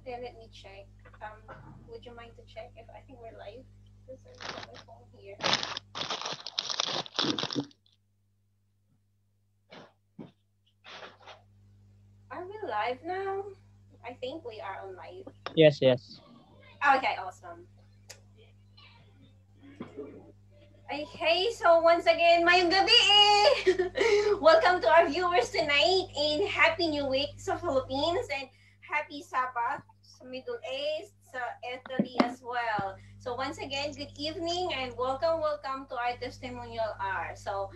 Okay, let me check. Would you mind to check if I think we're live? Because I've got my phone here. Are we live now? I think we are on live. Yes. Okay, awesome. Okay, so once again, mayong gabi eh! Welcome to our viewers tonight and Happy New Week sa Philippines and Happy Sabbath sa Middle East, sa Italy as well. So once again, good evening and welcome, welcome to our Testimonial Hour. So,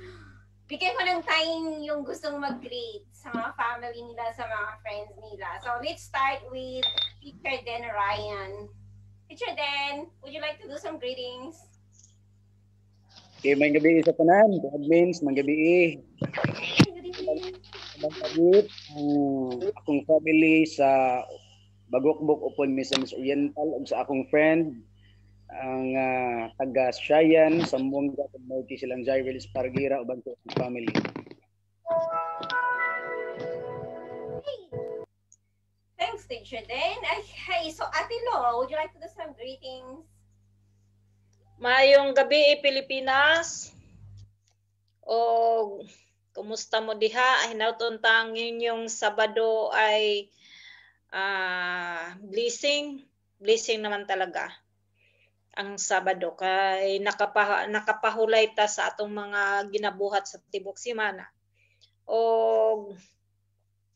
bigyan ko ng time yung gustong mag-greet sa mga family nila, sa mga friends nila. So let's start with Teacher Dan Ryan. Teacher Dan, would you like to do some greetings? Okay, may gabi sa tanan, admins, may gabi. Good evening. Ang akong family sa Bagukbuk upon Misamis Oriental ug sa akong friend ang taga Cheyenne, Zamboanga del Norte, silang Jairil Esparguera uban sa akong family. Hey. Thanks, Teacher Dan. Okay, so Ate Lo, would you like to do some greetings? Maayong gabi, Pilipinas. O kumusta mo diha? Hinauton ta ang inyong Sabado ay blessing. Blessing naman talaga ang Sabado kay nakapahulay ta sa atong mga ginabuhat sa tibok semana. O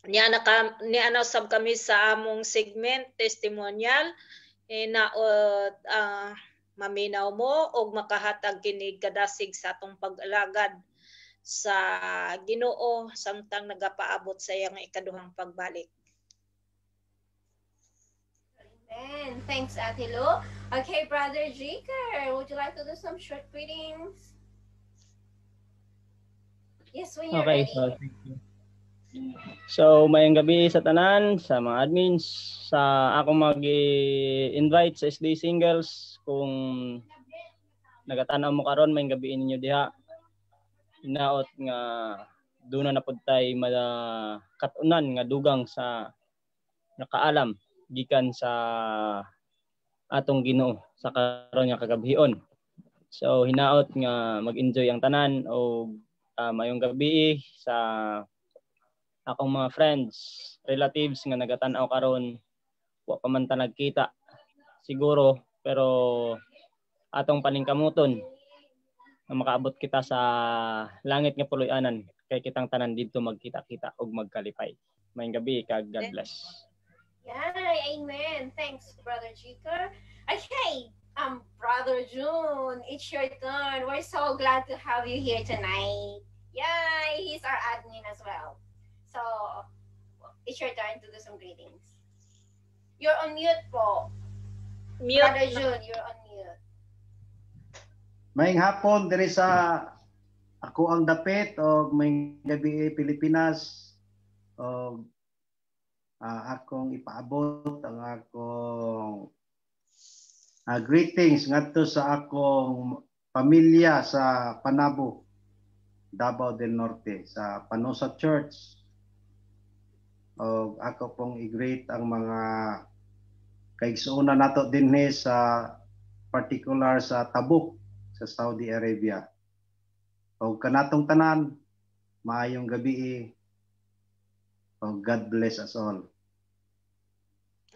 niana sab kami sa among segment testimonial hinaot maminaw mo og makahatag kini kadasig sa atong pag-alagad sa Ginoo samtang nagapaabot sa iyang ikaduhang pagbalik. Amen. Thanks, Ate Lo. Okay, Brother Jaker, would you like to do some short greetings? Yes, when you're Okay, ready. So thank you. So, mayong gabi sa tanan, sa mga admins, sa akong mag-invite sa SD Singles, kung nagatan-aw mo karon, mayong gabi ninyo diha. Hinaot nga duna na pud tay makatunan nga dugang sa nakaalam gikan sa atong Ginoo sa karon nga kagabhion. So hinaot nga mag-enjoy ang tanan og mayong gabi sa akong mga friends, relatives nga nagatan-aw karon, wa pa man ta nagkita siguro, pero atong paningkamuton nga makaabot kita sa langit nga puloy-anan kay kitang tanan didto magkita-kita ug magkalipay. Maayong gabi kag God bless. Yeah, amen. Thanks, Brother Chico. Okay, Brother June, it's your turn. We're so glad to have you here tonight. Yeah, he's our admin as well. So, it's your turn to do some greetings. You're on mute po. Mute. Brother June, you're on mute. Maayong hapon diri sa ako ang dapit og maayong gabi Pilipinas og akong ipaabot ang akong greetings ngadto sa akong pamilya sa Panabo, Davao del Norte, sa Panosa Church. Og ako pong i-greet ang mga kaigsuonan nato dinhi sa particular sa Tabuk sa Saudi Arabia. Og kanatong tanan, maayong gabi. Og God bless us all.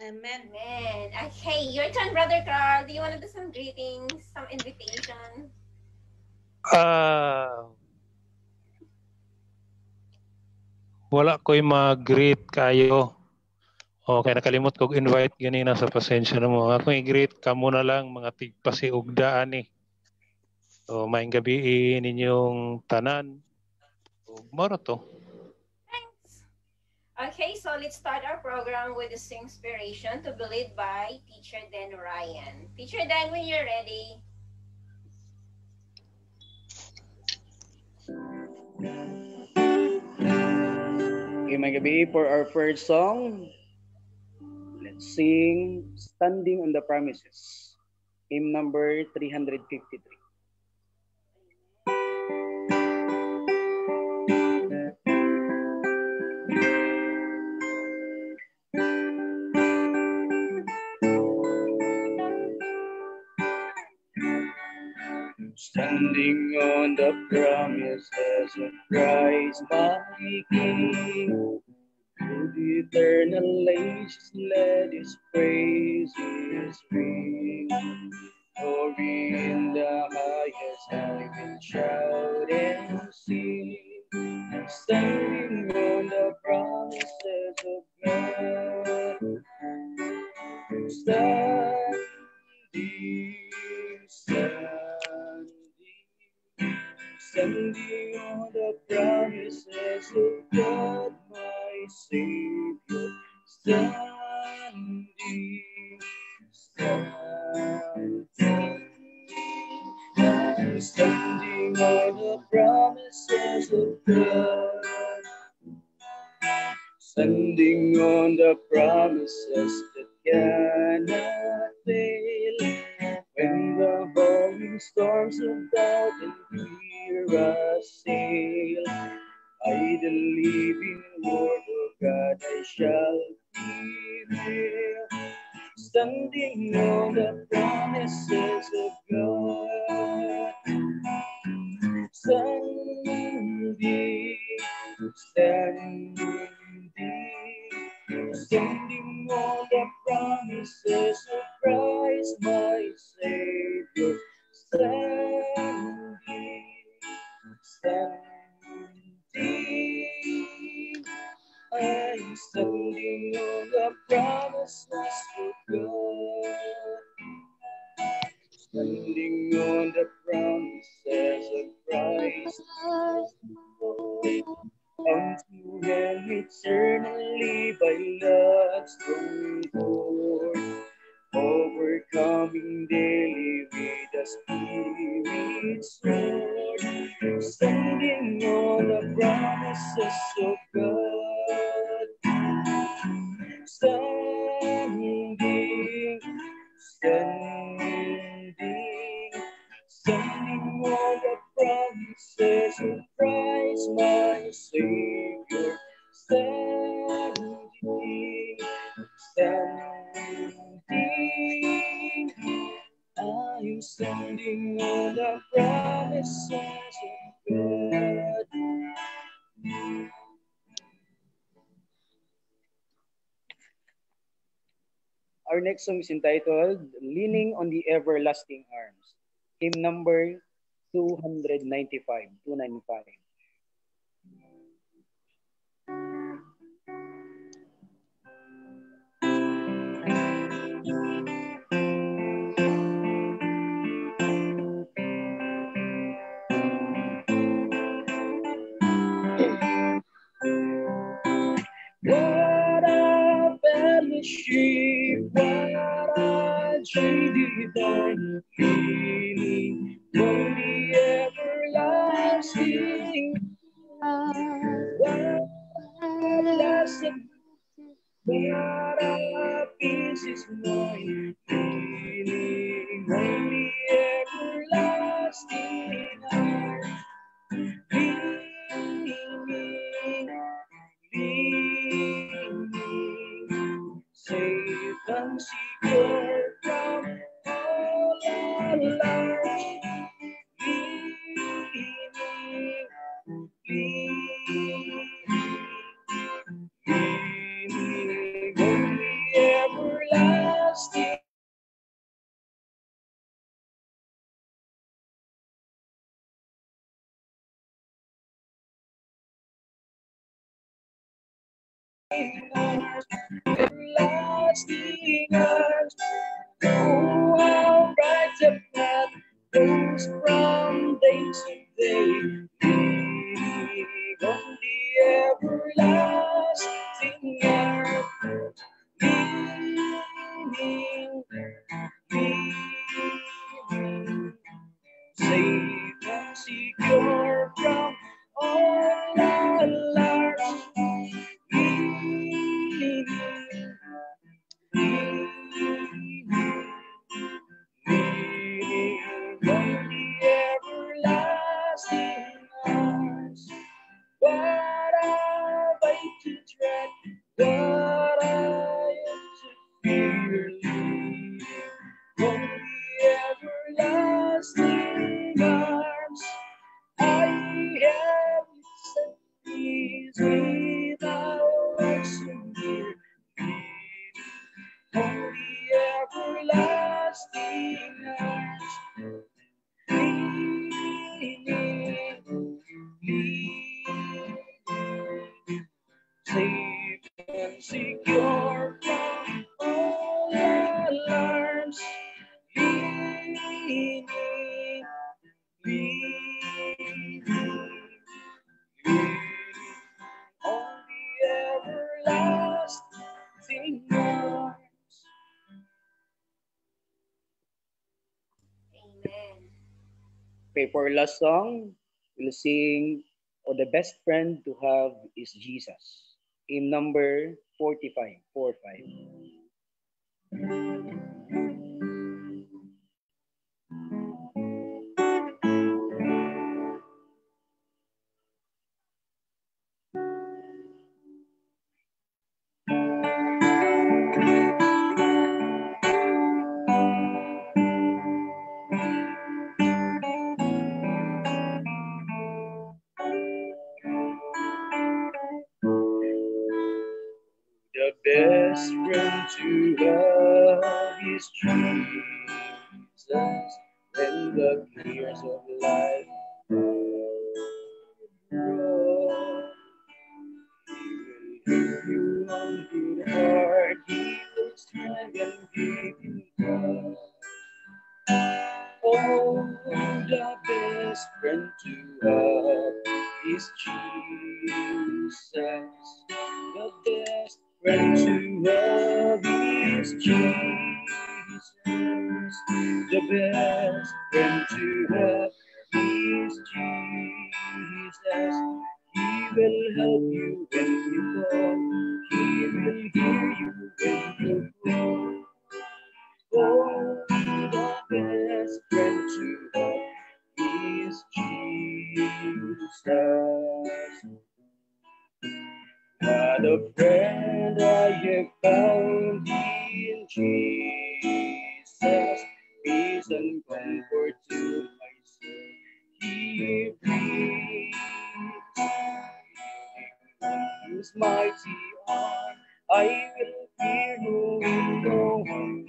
Amen. Amen. Okay, your turn, Brother Carl. Do you want to do some greetings, some invitation? Wala ko'y mag-greet kayo. Okay, nakalimot kog invite ganina sa pasensya na mo. Akong i-greet kamo na lang mga tigpasiugdaan ni. So, maayong gabi ninyong tanan. Moro to. Thanks. Okay, so let's start our program with the Singspiration to be led by Teacher Dan Ryan. Teacher Dan, when you're ready. Okay, maayong gabi for our first song. Let's sing Standing on the Promises, hymn number 353. Standing on the promises of Christ my King. To the eternal ages let His praises ring. Glory in the highest, I will shout and sing. Standing on the promises of God. Standing, standing, standing on the promises of God, my Savior. Standing, standing, I'm standing on the promises of God. Standing on the promises that cannot fail. When the howling storms of doubt and fear assail, by the living word of God I shall prevail. Standing on the promises of God. Standing, standing, standing on the promises of Christ my Savior. Standing, standing, I'm standing on the promises of God. Standing on the promises of Christ, unto Him eternally by love's strong cord, overcoming daily with the Spirit's sword, standing on the promises of God. Standing, standing, standing on the promises of Christ my Savior. Standing, standing, I'm standing on the promises of God. Our next song is entitled Leaning on the Everlasting Arms, hymn number 295, 295. What a fellowship, what a joy divine, leaning on the everlasting arms. What a blessing, what a peace is mine, leaning on the everlasting arms. Leaning, leaning, safe and secure from all alarms. Leaning, leaning, leaning on the everlasting arms, everlasting arms. Oh, how bright the path goes from day to day, leaning on the everlasting arms. Leaning, leaning, safe and secure from all alarms. Leaning, leaning, leaning on the everlasting arms. What a Safe and secure from all alarms, leaning, leaning, leaning on the everlasting arms. Amen. Okay, for our last song, we'll sing, "Oh, the best friend to have is Jesus." In number 45, 45. The best friend to have is Jesus. When the cares of life grow, He will help you on good heart. He will strengthen and give you love. Oh, the best friend to have is Jesus. The best friend to have is Jesus. The best friend to have is Jesus. He will help you when you fall. He will hear you when you call. Oh, the best friend to have is Jesus. What a friend I have found in Jesus. Peace and comfort to my soul He brings. His mighty arm, I will fear no evil harm.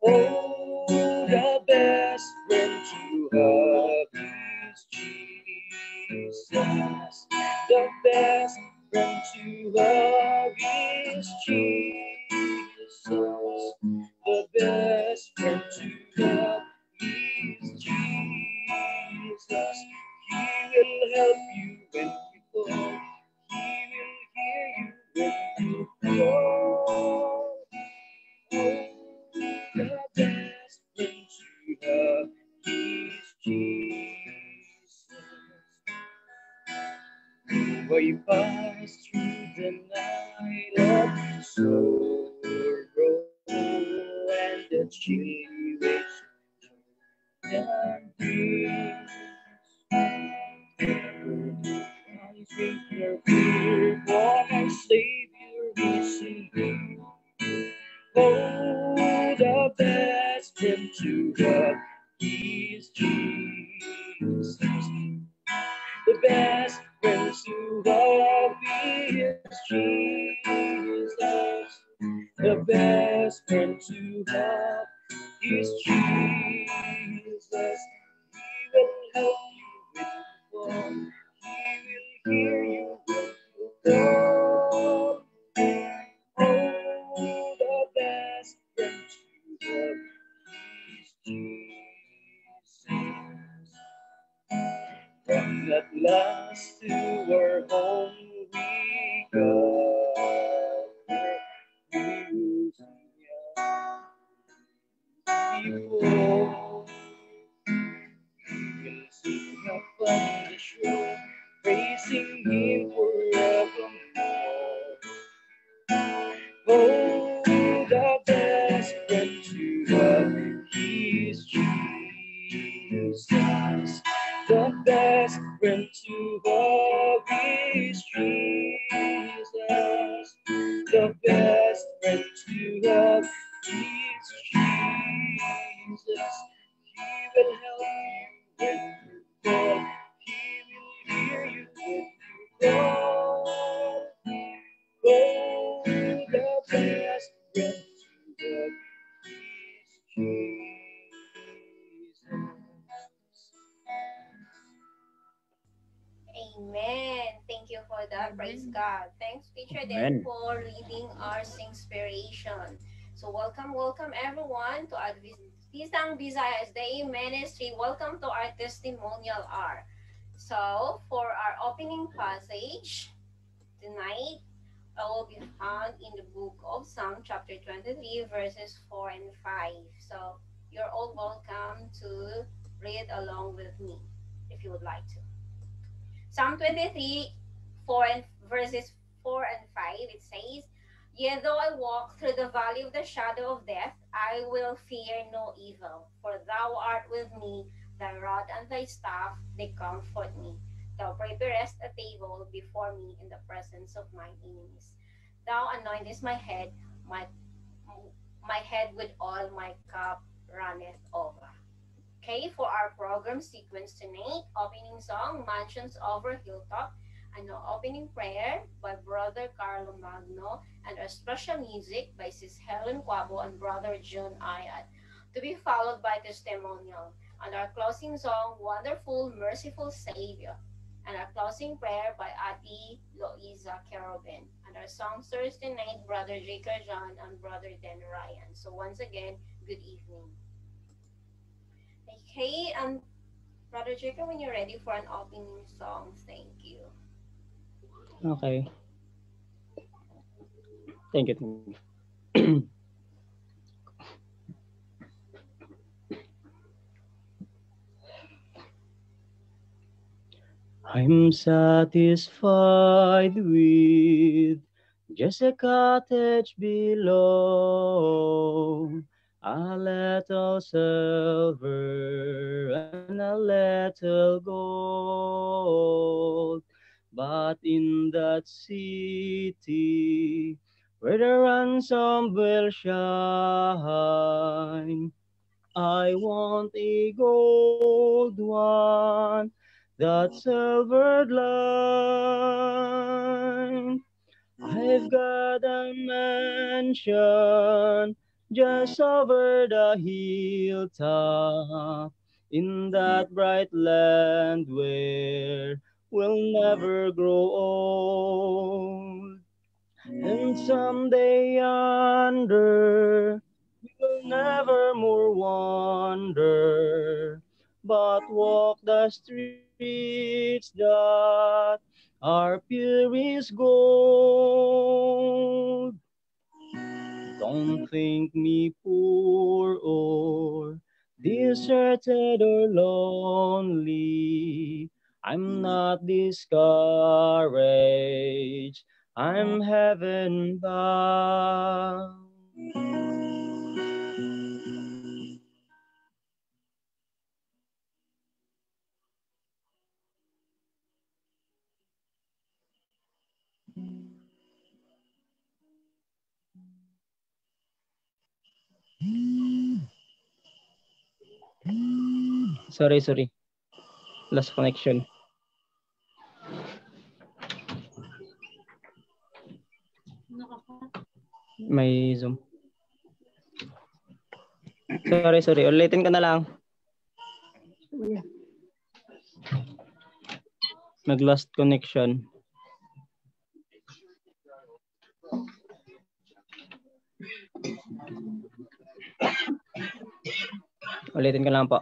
Oh, the best friend to have is Jesus. The best friend to have is Jesus. The best friend to have is Jesus. He will help you when you fall. He will hear you when you call. Oh, the best friend to have is Jesus. Though I pass through the night of sorrow and the chilly waves that brings, never do I think nor fear, for my Savior is in me. Oh, the best friend to have is Jesus. The best friend to have is Jesus. The best friend to have is Jesus. He will help you when you fall. He will hear you when you call. Oh, the best friend to have is Jesus. From at last to our home we gather, we will sing before. We will sing upon the shore, praising Him forevermore. Oh, the best friend to have is Jesus. The best friend to have is Jesus. The best friend to have is Jesus. He will help you when you fall. He will hear you when you call. Oh, the best friend to have is Jesus. Amen. Thank you for for that. Praise God. Thanks, Teacher Den, for leading our singspiration. So welcome, welcome everyone to Adventistang Bisaya SDA Ministry. Welcome to our testimonial hour. So for our opening passage tonight, it will be found in the book of Psalm chapter 23, verses 4 and 5. So you're all welcome to read along with me if you would like to. Psalm 23, 4 and verses 4 and 5, it says, "Yea, though I walk through the valley of the shadow of death, I will fear no evil, for thou art with me, thy rod and thy staff, they comfort me. Thou preparest a table before me in the presence of mine enemies. Thou anointest my head, my head with oil, my cup runneth over." Okay, for our program sequence tonight, opening song, Mansions Over Hilltop, and our opening prayer by Brother Carlo Magno, and our special music by Sis Helen Cuabo and Brother June Ayat, to be followed by testimonial, and our closing song, Wonderful Merciful Savior, and our closing prayer by Ati Loiza Kerubin, and our songsters tonight, Brother Jacob John and Brother Dan Ryan. So once again, good evening. Okay, Brother Jacob, when you're ready for an opening song, thank you. Okay. Thank you. Thank you. I'm satisfied with just a cottage below, a little silver and a little gold. But in that city where the ransom will shine, I want a gold one, that silvered line. I've got a mansion just over the hilltop, in that bright land where we'll never grow old. And someday yonder we will never more wander, but walk the streets that are pure as gold. Don't think me poor or deserted or lonely. I'm not discouraged. I'm heaven bound. Sorry, sorry. Lost connection. May Zoom. Sorry, sorry. Ulitin ko na lang. Nag-lost connection. Ulitin ko lang po.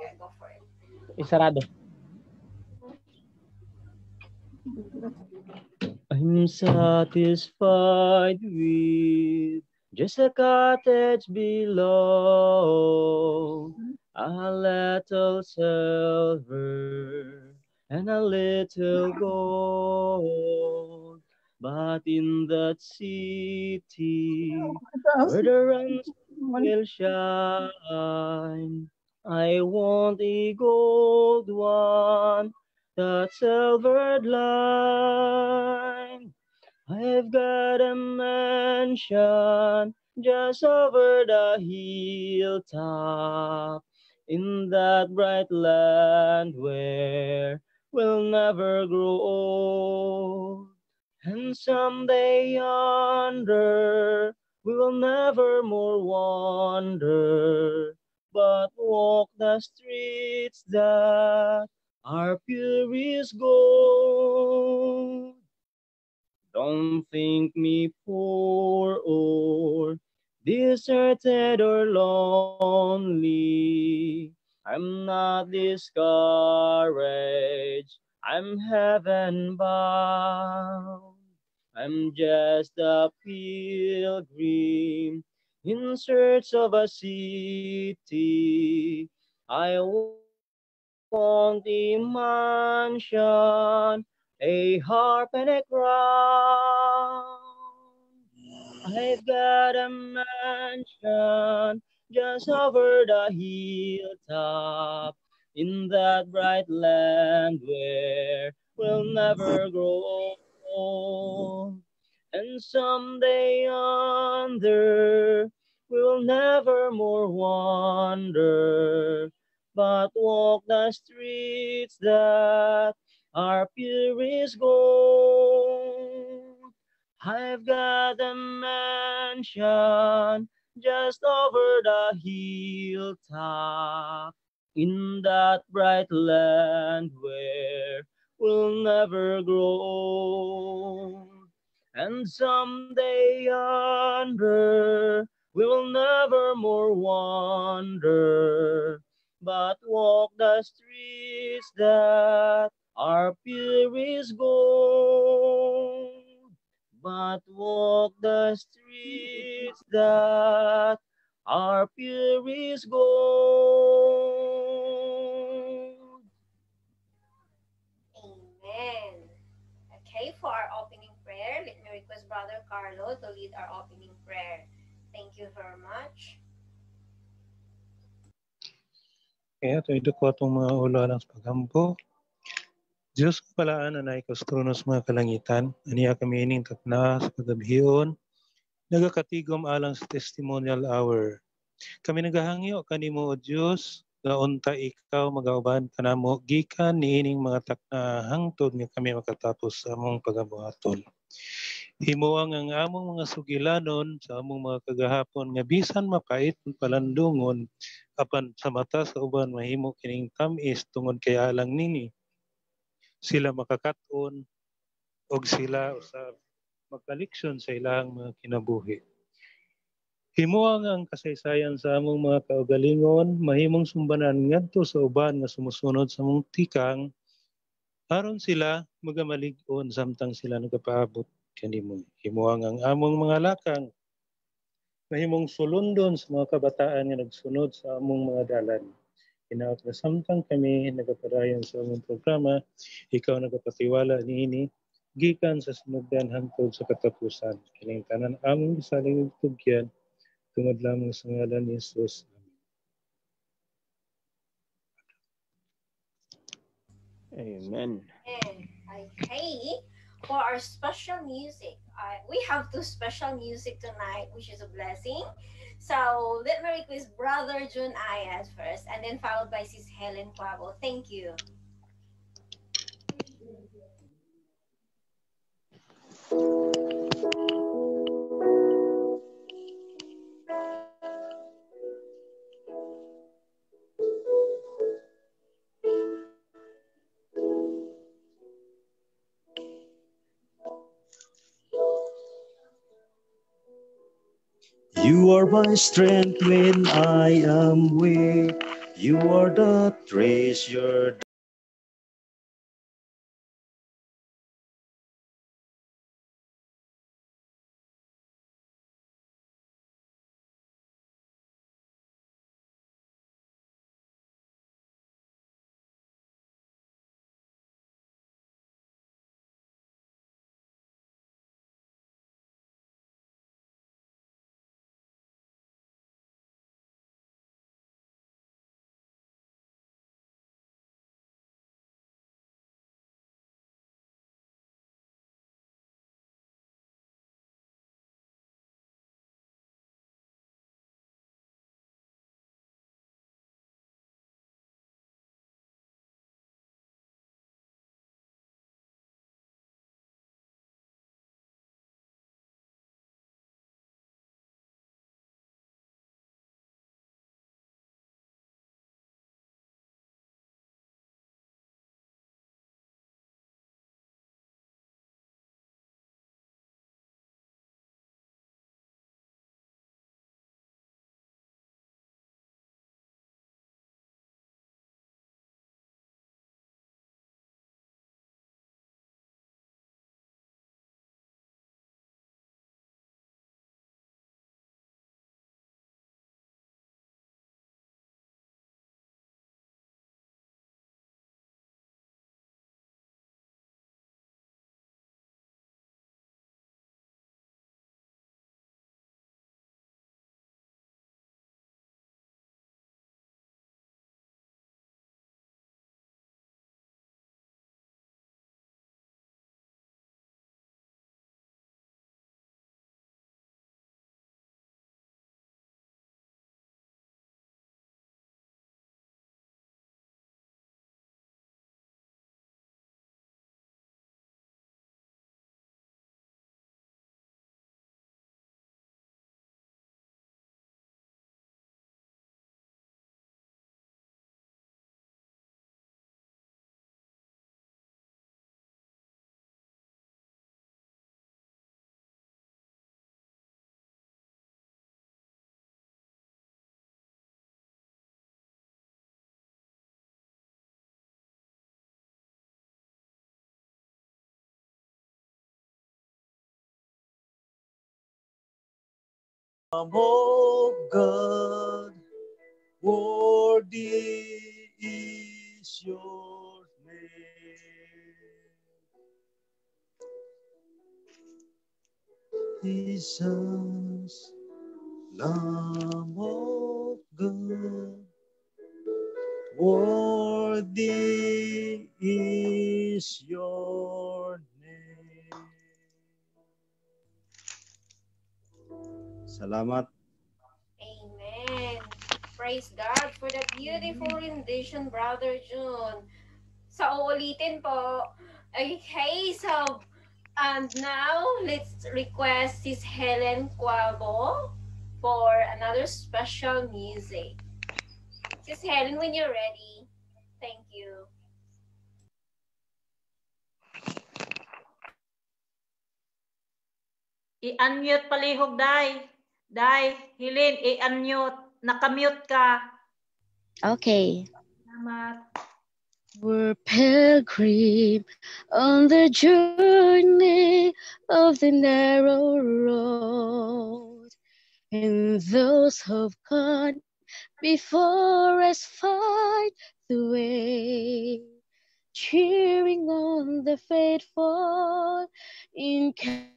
Yeah, go for it. Isarado. I'm satisfied with just a cottage below, a little silver and a little gold. But in that city where the ransom will shine, I want a gold one, that silvered line. I've got a mansion just over the hilltop, in that bright land where we'll never grow old. And someday yonder we will never more wander, but walk the streets that are purest gold. Don't think me poor or deserted or lonely. I'm not discouraged. I'm heaven bound. I'm just a pilgrim in search of a city. I want a mansion, a harp and a crown. I've got a mansion just over the hilltop in that bright land where we'll never grow old. And someday yonder we'll never more wander, but walk the streets that are purest gold. I've got a mansion just over the hilltop in that bright land where we'll never grow old. And someday yonder we will never more wander, but walk the streets that are purest gold. But walk the streets that are purest gold. Amen. Okay, for our opening prayer, let me request Brother Carlo to lead our opening prayer. Thank you very much. Kaya ito ko atong mga ulo sa paghampo. Diyos palaan na ikaw sa trono sa mga kalangitan, aniya kami ining takna sa kagabhion, nagakatigom alang sa testimonial hour. Kami nagahangyo kanimo o Diyos, gaunta ikaw magauban kanamo gikan niining mga takna hangtod nga kami makatapos sa among pagabuhaton. Himuang ang among mga sugilanon sa among mga kagahapon nga bisan mapait ug palandungon apan sa mata sa uban mahimo kining tam-is tungod kay alang nini. Sila makakat-on og sila usab magkaleksyon sa ilang mga kinabuhi. Himuang ang kasaysayan sa among mga kaugalingon mahimong sumbanan ngadto sa uban nga sumusunod sa among tikang aron sila magamalig-on samtang sila nagapaabot kanimo. Himuang ang among mga lakang mahimong sulundon sa mga kabataan nga nagsunod sa among mga dalan. Hinaot na samtang kami nagapadayon sa among programa, ikaw nagapatiwala niini gikan sa sinugdan hangtod sa katapusan. Kining tanan among gisalig ug tugyan tungod lamang sa ngalan ni Jesus. Amen. Okay, for our special music, we have two special music tonight, which is a blessing. So let me request Brother Jun Ayas first, and then followed by Sis Helen Cuabo. Thank you. You are my strength when I am weak. You are the treasure of God, worthy is your name. Jesus, Lamb of God, worthy is your name. Salamat. Amen. Praise God for that beautiful rendition, Brother June. Sa uulitin po. Okay, so and now let's request Sis Helen Cuabo for another special music. Sis Helen, when you're ready. Thank you. I-unmute palihog, Day. Day, Helen, i-unmute. Nakamute ka. Okay. Salamat. We're pilgrim on the journey of the narrow road, and those who've gone before us find the way, cheering on the faithful, encouraging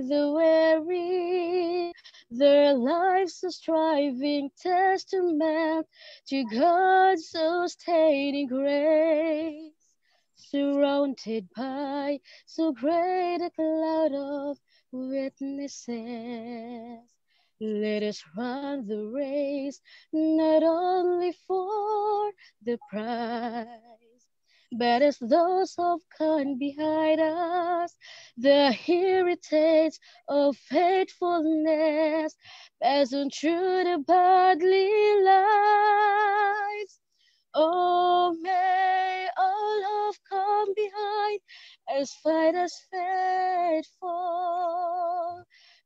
the weary, their lives a striving testament to God's sustaining grace, surrounded by so great a cloud of witnesses. Let us run the race, not only for the prize, but as those who've gone behind us, the heritage of faithfulness, pass on through the godly lives. Oh, may all who've come behind us find us faithful.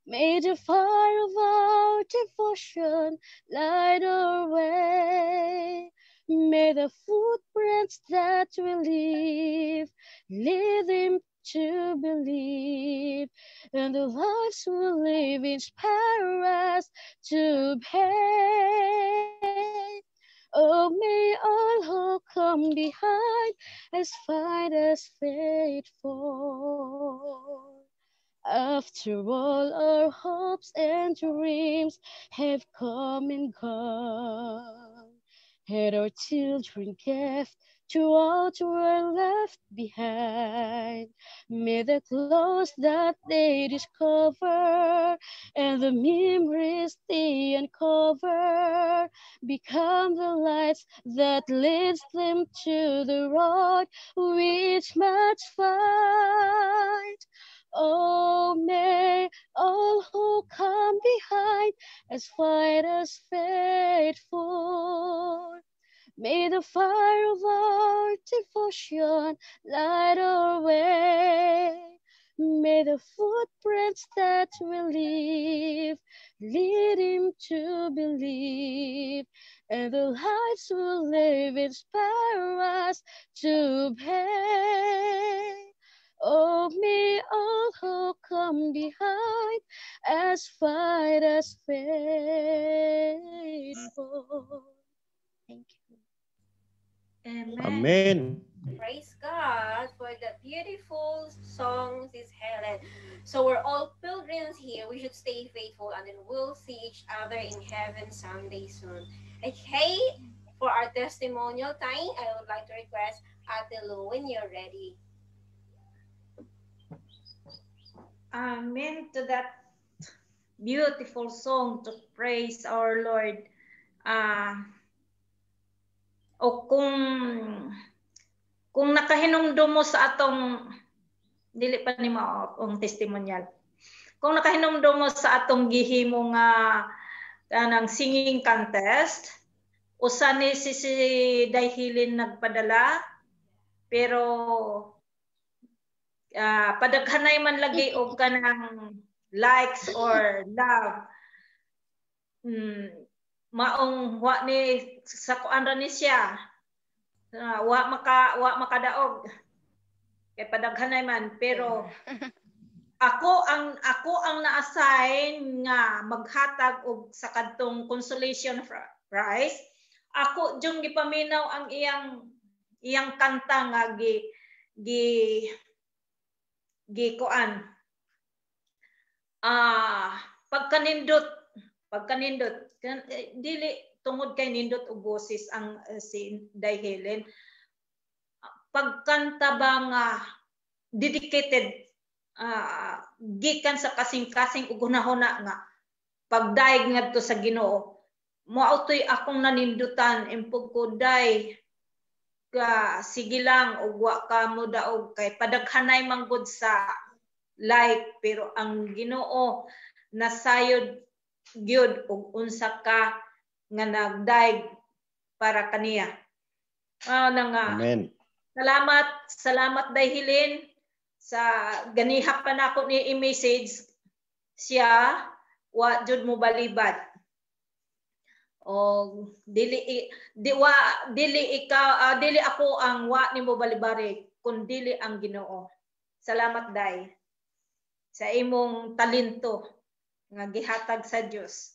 May the fire of our devotion light our way. May the footprints that we leave lead them to believe, and the lives we live inspire us to obey. Oh, may all who come behind us find us faithful. After all our hopes and dreams have come and gone, and our children gift to all who were left behind, may the clothes that they discover and the memories they uncover become the lights that leads them to the road which must find. Oh, may all who come behind us find us faithful. May the fire of our devotion light our way. May the footprints that we leave lead him to believe, and the lives we live inspire us to obey. Oh, may all who come behind us find us faithful. Thank you. Amen. Amen. Praise God for the beautiful song, Sis Helen. So we're all pilgrims here. We should stay faithful, and then we'll see each other in heaven someday soon. Okay, for our testimonial time, I would like to request Ate Lou when you're ready. Amen to that beautiful song to praise our Lord. O kung nakahinumdum mo sa atong dili pa ni mao ang testimonial. Kung nakahinumdum mo sa atong gihimo nga kanang singing contest, usa ni si Dahilin nagpadala, pero padaghanay man lagi og kanang likes or love. Maong wa ni sa kuan ra ni siya. Wa makadaog. Kay padaghanay man, pero Ako ang na-assign nga maghatag og sa kadtong consolation prize. Ako jung gipaminaw ang iyang iyang kanta nga gi gi gi kuan, pagkanindot pagkanindot. Dili tungod kay nindot og boses ang si Day Helen, pagkanta ba nga dedicated, gikan sa kasing-kasing ug hunahuna nga pagdayeg ngadto sa Ginoo. Mao toy akong nanindutan. Impog ko, "Day ka, sige lang ug wa ka mo daog kay padaghanay manggod sa like, pero ang Ginoo nasayod gyud og unsa ka nga nagdayeg para kaniya." Na nga. Amen. Salamat, salamat, Day Helen. Sa ganiha pa nako ni i-message siya, wa jud mo balibad. O dili di wa dili ikaw, dili ako ang wa nimo balibari kun dili ang Ginoo. Salamat, Day, sa imong talento nga gihatag sa Dios.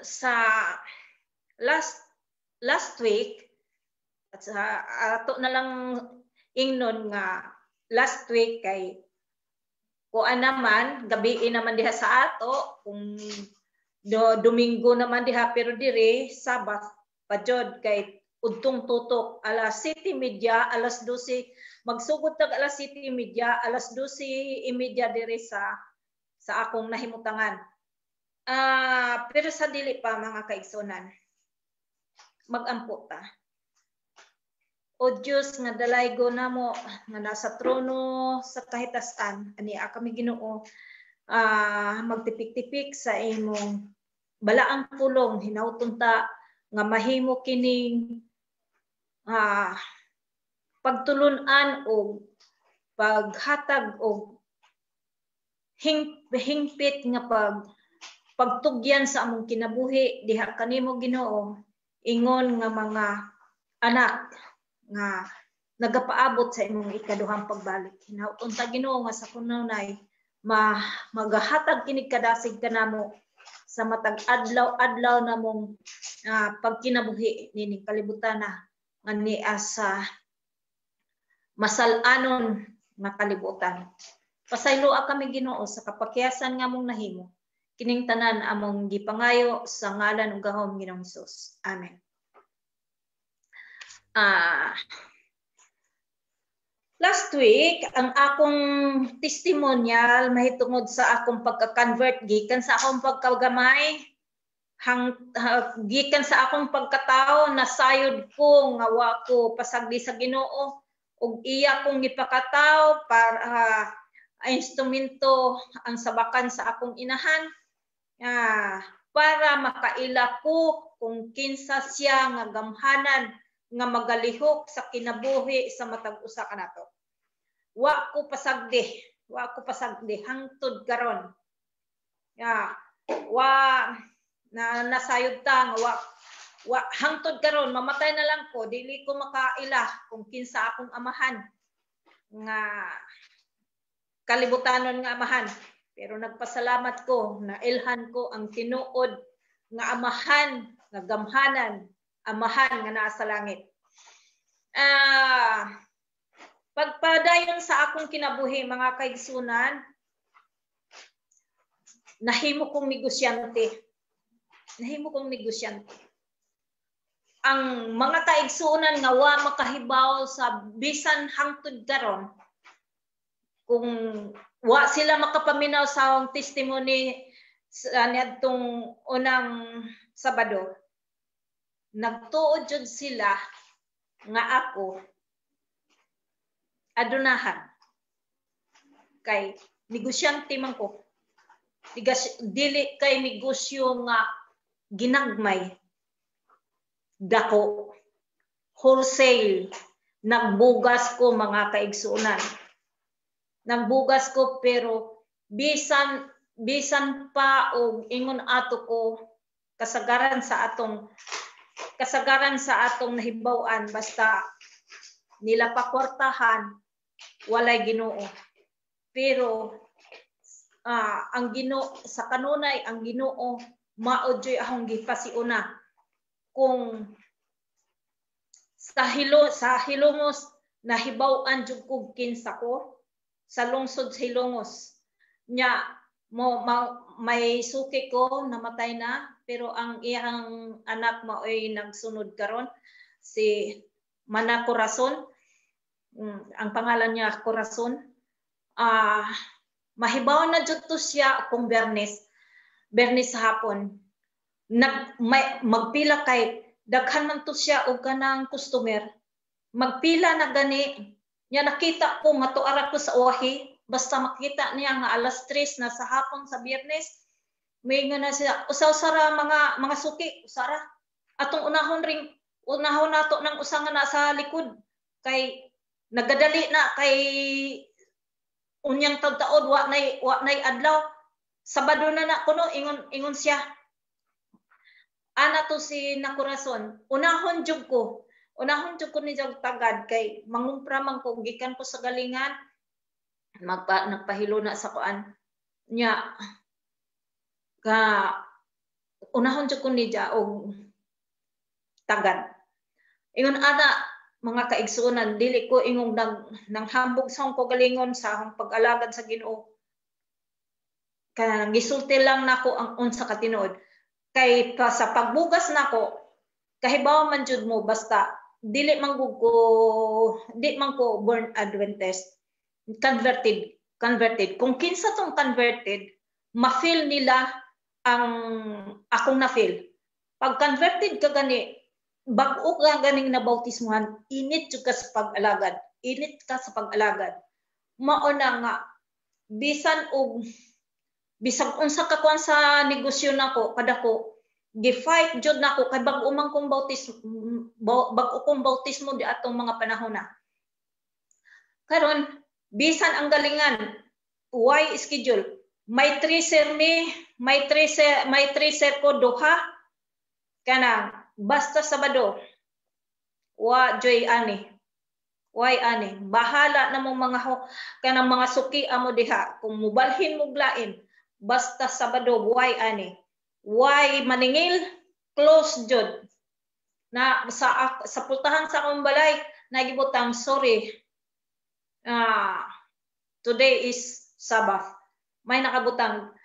Sa last last week at sa ato na lang ingnon nga last week kay kuan naman, gabi naman diha sa ato, kung Domingo naman diha, pero dire Sabbath pa jud kay udtong tutok alas 7:30, alas 12 magsugod tag alas 7:30, alas 12:30 dire sa akong nahimutangan. Pero sa dili pa, mga kaigsunan, magampo ta. O Dios nga dalaygo namo nga nasa trono sa kahitasan, ania kami, Ginoo, magtipik-tipik sa imong balaang pulong. Hinawton ta nga mahimo kining pagtulun-an og paghatag og hingpit nga pagtugyan sa among kinabuhi diha kanimo, Ginoo, ingon nga mga anak nga nagapaabot sa imong ikaduhang pagbalik. Hinawton ta, Ginoo, nga sa kununay magahatag kinig kadasig kanamo sa matag adlaw-adlaw namong pagkinabuhi nining kalibutan na nga nia sa masal-anon nga kalibutan. Pasayloa kami, Ginoo, sa kapakyasan nga among nahimo. Kining tanan among gipangayo sa ngalan ug gahom Ginoong Hesus. Amen. Last week, ang akong testimonial mahitungod sa akong pagka-convert gikan sa akong pagkagamay gikan sa akong pagkatao, nasayod ko nga wa ko pasagdi sa Ginoo ug iya kong gipakataw para instrumento ang sabakan sa akong inahan para makaila ko kung kinsa siya nga gamhanan nga magalihok sa kinabuhi sa matag usa kanato. Wa ko pasagdi, wa ko pasagdi hangtod karon. Ya, wa na nasayod ta nga wa wa hangtod karon, mamatay na lang ko, dili ko makaila kung kinsa akong amahan nga kalibutanon nga amahan. Pero nagpasalamat ko na ilhan ko ang tinuod nga amahan, nga gamhanan, amahan nga naa sa langit. Pagpadayon sa akong kinabuhi, mga kaigsunan, nahimo kong negosyante. Nahimo kong negosyante. Ang mga kaigsunan nga wa makahibaw sa bisan hangtod karon, kung wa sila makapaminaw sa akong testimony sa niadtong unang Sabado, nagtuod jud sila nga ako adunahan kay negosyante man ko. Dili kay negosyo nga ginagmay, dako, wholesale. Nagbugas ko, mga kaigsuonan, nagbugas ko, pero bisan bisan pa og ingon ato ko kasagaran sa atong nahibaw-an, basta nila pa kwartahan. Walay Ginoo. Pero ang Ginoo sa kanunay, ang Ginoo mao jud akong gipasiuna. Kung sa Hilongos nahibaw-an jud kog kinsa ko sa lungsod sa Hilongos. Nya mo may suki ko, namatay na, pero ang iyang anak maoy nagsunod karon, si Mana Corazon. Ang pangalan niya Corazon. Mahibaw na jud to siya kung Bernes sa hapon. Magpila kay daghan man to siya og kanang customer. Magpila na gani nya, nakita ko nga tuara ko sa uwahi. Basta makita niya nga alas 3 na sa hapon sa Biyernes, may nga na siya, "Usa-usara mga mga suki, usara. Atong unahon ring unahon nato ng usa nga nasa likod kay nagadali na kay unyang taud-taod wa nay adlaw. Sabado na na kuno," ingon ingon siya. Ana to si Nakurason. Unahon jud ko. Unahon jud ko ni jag tagad kay mangumpra man ko gikan ko sa galingan, nagpahilo na sa kuan nya ka, unahon jud ko ni ja og tagad. Ingon ana, mga kaigsuonan, dili ko ingong nang hambog sa akong kaugalingon sa akong pag-alagad sa Ginoo. Kanang gisulti lang nako ang unsa ka tinuod. Kay pa sa pagbugas nako, kahibaw man jud mo, basta dili man gud ko, di man ko born Adventist, converted converted. Kung kinsa tong converted, ma-feel nila ang akong na-feel. Pag converted ka gani, bag-o ka ganing nabautismuhan, init jud ka sa pag-alagad, init ka sa pag-alagad. Mao na nga bisan og bisag unsa ka kuan sa negosyo nako kadako, gi-fight jud nako kay bag-o man kong bag-o kong bautismo di atong mga panahon na. Karon bisan ang galingan, why schedule, may tracer mi, may tracer ko duha, kanang basta Sabado wa joy ani, why ani, bahala na mong mga kanang mga suki amo diha kung mubalhin mo lain, basta Sabado why ani, why maningil, close jud na sa pultahan sa akong balay nagibutang, "Sorry, today is Sabbath." May nakabutang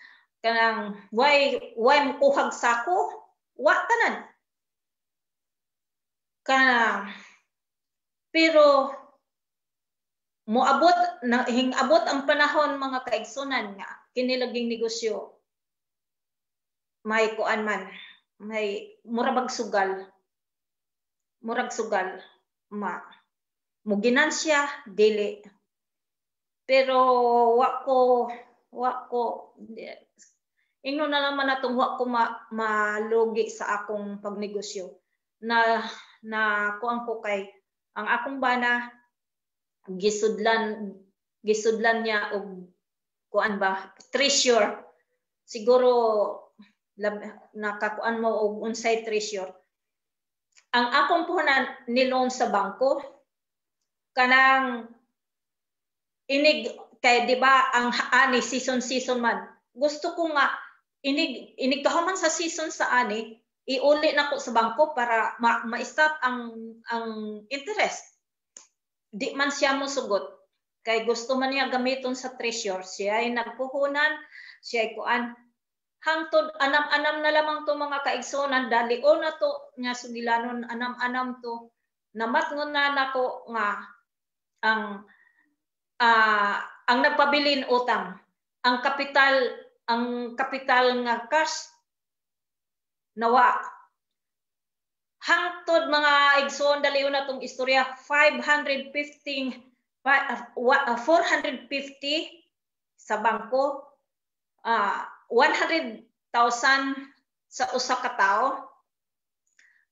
kanang why mukuhag sako, wa tanan kanang. Pero moabot na hingabot ang panahon, mga kaigsunan, nga kini laging negosyo may kuan man, may murag sugal, murag sugal, ma mo ginansya dili. Pero wa ko ingnon na naman natong wa ko malugi sa akong pagnegosyo na na kuan ko kay ang akong bana gisudlan gisudlan niya og kuan ba, treasure. Siguro nakakuan mo og unsay treasure. Ang akong puhunan ni loan sa bangko, kanang inig kay di ba ang ani season season man, gusto ko nga inig inig kahuman sa season sa ani, iuli na ko sa bangko para ma-stop ang interest. Di man siya mo sugot kay gusto man niya gamiton sa treasure. Siya ay nagpuhunan, siya ay kuan, hangtod anam-anam na lamang to, mga kaigsuonan. Dalion na to nga sugilanon, anam-anam to. Namatngon na nako nga ang nagpabilin utang, ang kapital nga cash nawa. Hangtod, mga igsoon, dalion na tong istorya, 550, 450 sa bangko, 100,000 sa usa ka tawo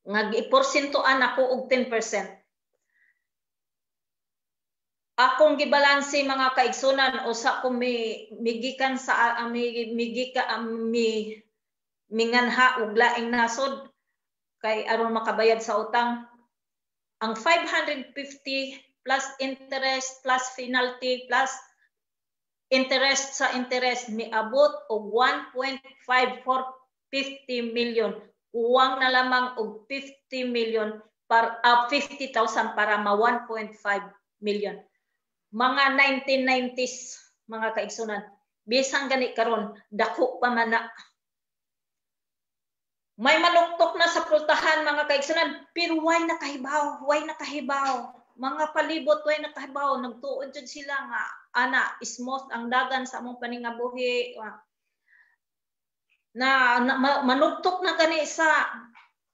nga giporsentuan ako og 10%. Akong gibalanse, mga kaigsunan, usa ko mi migikan sa mi migika mi minganha og laing nasod kay aron makabayad sa utang. Ang 550 plus interest plus penalty plus interest sa interest, miabot og 1.5450 million. Kuwang na lamang og 50 million para 50,000 para ma 1.5 million. Mga 1990s, mga kaigsunan. Bisan gani karon, dako pa man na. May manuktok na sa pultahan, mga kaigsunan, pero way nakahibaw, way nakahibaw. Mga palibot way nakahibaw, nagtuod jud sila nga ana smooth ang dagan sa among paningabuhi. Na manuktok na gani sa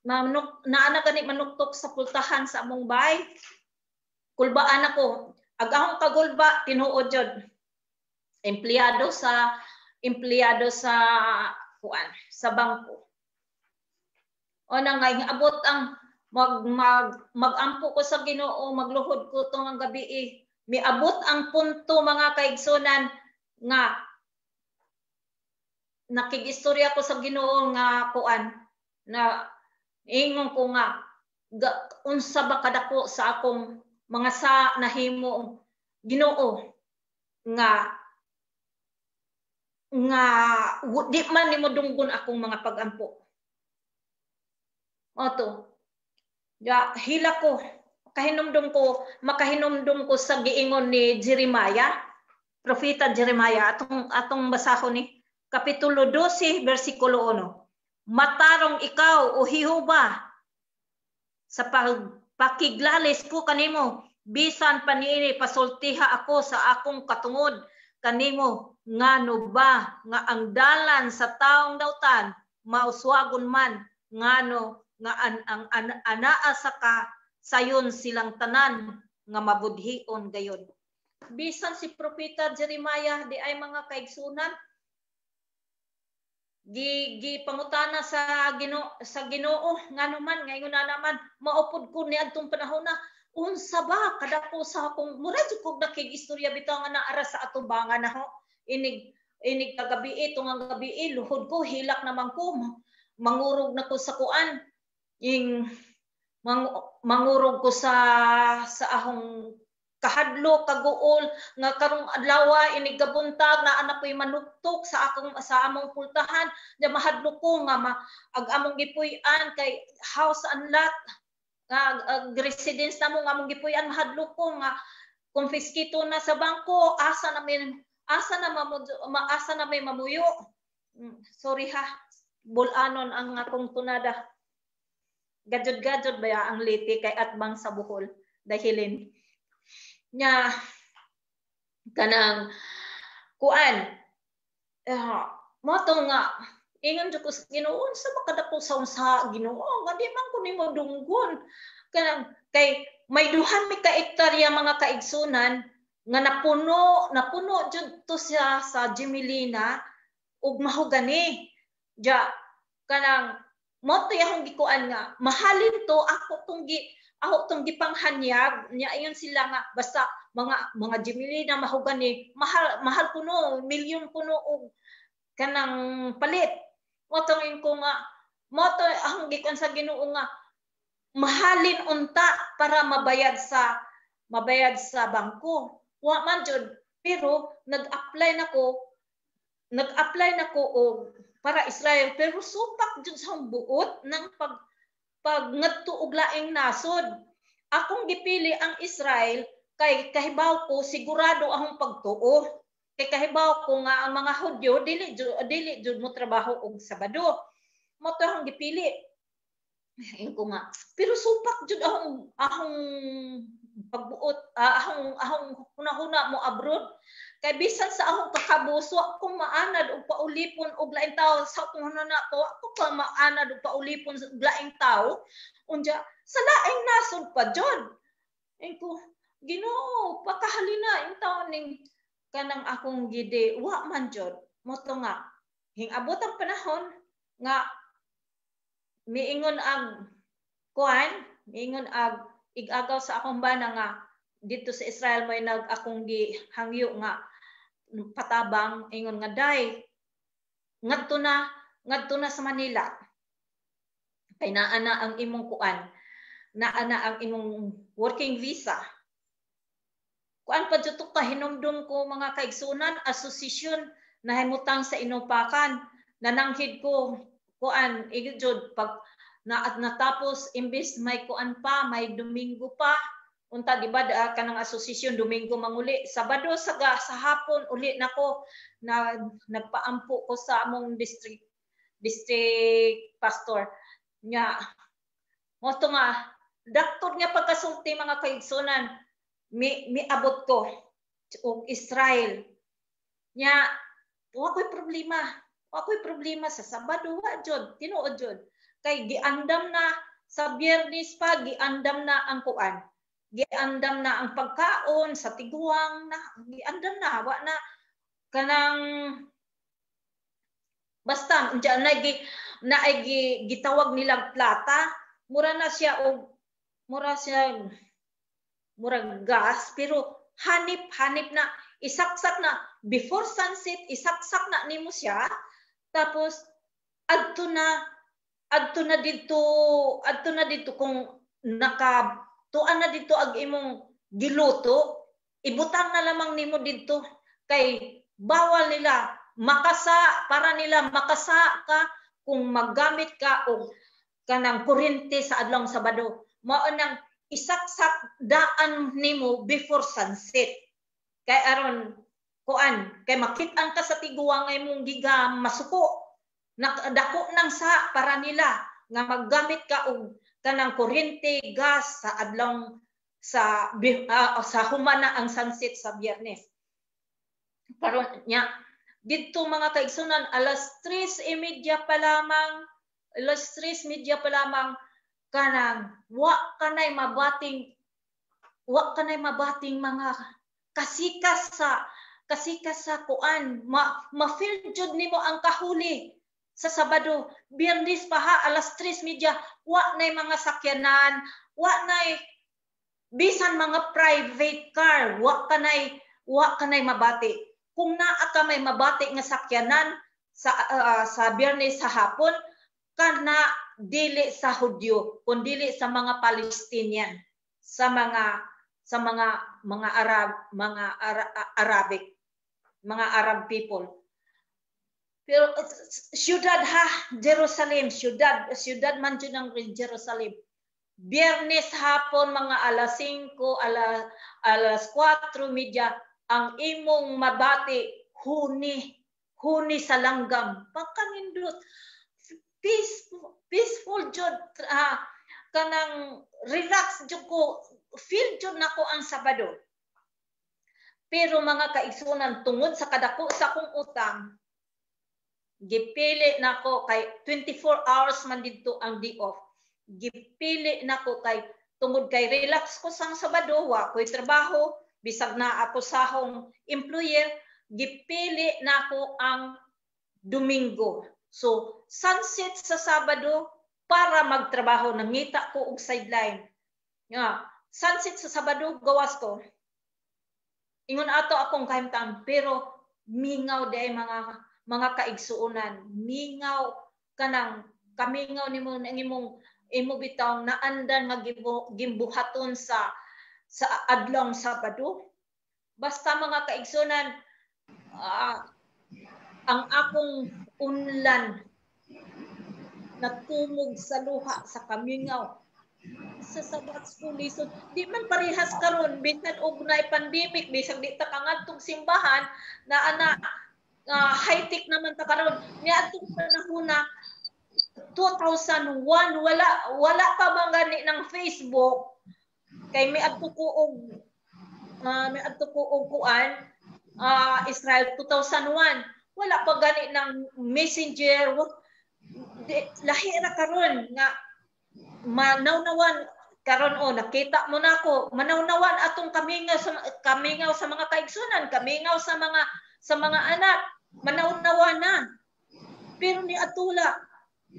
manuk, na ana gani manuktok sa pultahan sa among bay. Kulbaan ako. Ag akong kagulba tinuod jud. Empleyado sa kuan, sa bangko. O na nga abot ang mag, mag magampo ko sa Ginoo, magluhod ko tong ang gabi eh. Miabot ang punto, mga kaigsunan, nga nakigistorya ko sa Ginoo nga kuan na ingon ko nga unsa ba kadako sa akong mga sa nahimo, Ginoo, nga nga di man nimo dunggon akong mga pagampo. Oto. Ya, hila ko, kahinumdum ko, makahinumdum ko sa giingon ni Jeremiah, Propeta Jeremiah, atong basahon ni Kapitulo 12, versikulo 1. "Matarong ikaw, o Jehova, sa pagpakiglalis ko kanimo, bisan pa niini pasultiha ako sa akong katungod kanimo, ngano ba nga ang dalan sa taong dautan mauswagon man, ngano nga ang anaa sa ka sayon silang tanan nga mabudhion gayon?" Bisan si Propeta Jeremiah di ay, mga kaigsunan, gi gi pangutana sa Ginoo ngano man ngayon na naman maupod ko niadtong panahon na unsa ba kadako sa akong mura jud kog nakig istorya bitaw nga naara sa atubangan na ho inig inig kagabi ito nga gabi, luhod ko, hilak naman ko, mangurog na ko sa kuan ing mangurog ko sa ahong kahadlok, kaguol nga karong adlaw, inig gabuntag, na anak ko'y manuktok sa among pultahan nya mahadlok ko nga ag among gipuy-an kay house and lot nga ag residence namo nga among gipuy-an, mahadlok ko nga konfiskito na sa bangko, asa na may mamuyo. Sorry ha, bulanon ang akong tunada, gadyod-gadyod ba ang Leyte kay atbang sa Bohol dahilin nya kanang kuan mo to nga ingon jud ko sa Ginoo, unsa ba kadako sa unsa, Ginoo, nga di man ko nimo dunggon? Kanang kay may duha mi ka ektarya, mga kaigsunan, nga napuno napuno jud to siya sa Gmelina ug mahogani. Ja kanang mo to akong gikuan nga mahalin to ako tong gipanghanyag nya. Ayon sila nga basta mga Gmelina, mahogani, mahal mahal kuno, milyon kuno og kanang palit. Mo to ko nga mo to akong gikuan sa Ginoo nga mahalin unta para mabayad sa bangko. Wa man jud, pero nag-apply na ko og para Israel, pero supak jud sa buot ng pag pag ngadto og laing nasod. Akong gipili ang Israel kay kahibaw ko sigurado akong pagtuo. Kay kahibaw ko nga ang mga Hudyo dili jud mo trabaho og Sabado. Mo to akong gipili. Ingon ko nga, pero supak jud akong akong pagbuot, akong akong hunahuna mo abroad. Kay bisan sa akong kakabuso, ako maanad og paulipon og laing tao sa akong hunahuna ko, ako pa maanad og paulipon og laing tao. Unya sa laing nasod pa jud. Ingon ko, "Ginoo, pakahalina intawon ning kanang akong gide." Wa man jud. Mo to nga hingabot ang panahon nga miingon ang kuan, miingon ang igagaw sa akong bana nga dito sa Israel may nag akong gihangyo nga patabang, ingon nga, "Day, ngadto na sa Manila kay naa na ang imong kuan, naa na ang imong working visa." Kuan pa jud to, kahinumdum ko, mga kaigsunan, asosasyon nahimutang sa Inupakan. Nananghid ko, kuan igid jud pag na at natapos, imbis may kuan pa, may Domingo pa unta, di ba, kanang asosasyon Domingo manguli, Sabado sa hapon uli nako na nagpaampo ko sa among district pastor nya. Mo to nga daktor nga pagkasulti, mga kaigsunan, mi miabot ko og Israel nya. Wa ko'y problema, wa ko'y problema sa Sabado, wa jud, tinuod jud, kay giandam na sa Biyernes pa, giandam na ang kuan, giandam na ang pagkaon sa tiguang na, giandam na, wa na kanang basta diyan na gi na ay gitawag nilang plata, mura na siya og mura siya murag gas, pero hanip hanip na isaksak na before sunset, isaksak na nimo siya. Tapos adto na didto kung naka tuan na didto ag imong giluto, ibutang na lamang nimo didto kay bawal nila makasa, para nila makasa ka kung maggamit ka og kanang kuryente sa adlong Sabado. Mao nang isaksak daan nimo before sunset kay aron kuan, kay makit-an ka sa tiguang nga imong giga masuko. Dako nang sa para nila nga maggamit ka og kanang kuryente, gas sa adlong sa humana ang sunset sa Biyernes. Karon nya didto, mga kaigsunan, alas 3:30 pa lamang, alas 3:30 pa lamang, kanang wa kanay mabating mga kasikas sa kuan. Ma-feel jud nimo ang kahuli sa Sabado. Biyernes pa ha, alas 3:30, wa nay mga sakyanan, wa nay bisan mga private car, wa kanay mabati. Kung naa ka may mabati nga sakyanan sa Biyernes sa hapon, kana dili sa Hudyo kun dili sa mga Palestinian, sa mga Arab, mga Arabic, mga Arab people. Pero syudad ha, Jerusalem, syudad, syudad man jud ang Jerusalem. Biyernes hapon, mga alas 5, alas 4:30, ang imong mabati, huni, huni sa langgam. Pagkanindot, peaceful, peaceful jud, kanang relax jud ko, feel jud nako ang Sabado. Pero mga kaigsunan, tungod sa kadako sa akong utang, gipili nako kay 24 hours man didto ang day off. Gipili nako kay tungod kay relax ko sang Sabado, wa ko'y trabaho, bisag na ako sa akong employer, gipili nako ang Domingo. So, sunset sa Sabado para magtrabaho, nangita ko og sideline. Nga, sunset sa Sabado, gawas ko. Ingon ato akong kahimtang, pero mingaw di mga kaigsuonan, mingaw, kanang kamingaw nimo ang imong imo bitaw naandan nga gimbuhaton sa adlong Sabado. Basta, mga kaigsunan, ang akong unlan natumog sa luha sa kamingaw sa Sabbath school lesson. Di man parehas karon, bisan og naay pandemic, bisan di ta kangadtong simbahan na ana, high-tech naman ta karon. Niadtong panahon na 2001, wala wala pa man gani ng Facebook, kay miadto ko og kuan, Israel 2001, wala pa gani ng Messenger. Di, lahi ra karon nga manawnawan karon. O nakita mo na ako, manawnawan atong kamingaw sa mga kaigsunan, kamingaw sa mga anak, manawnawan na. Pero ni atula,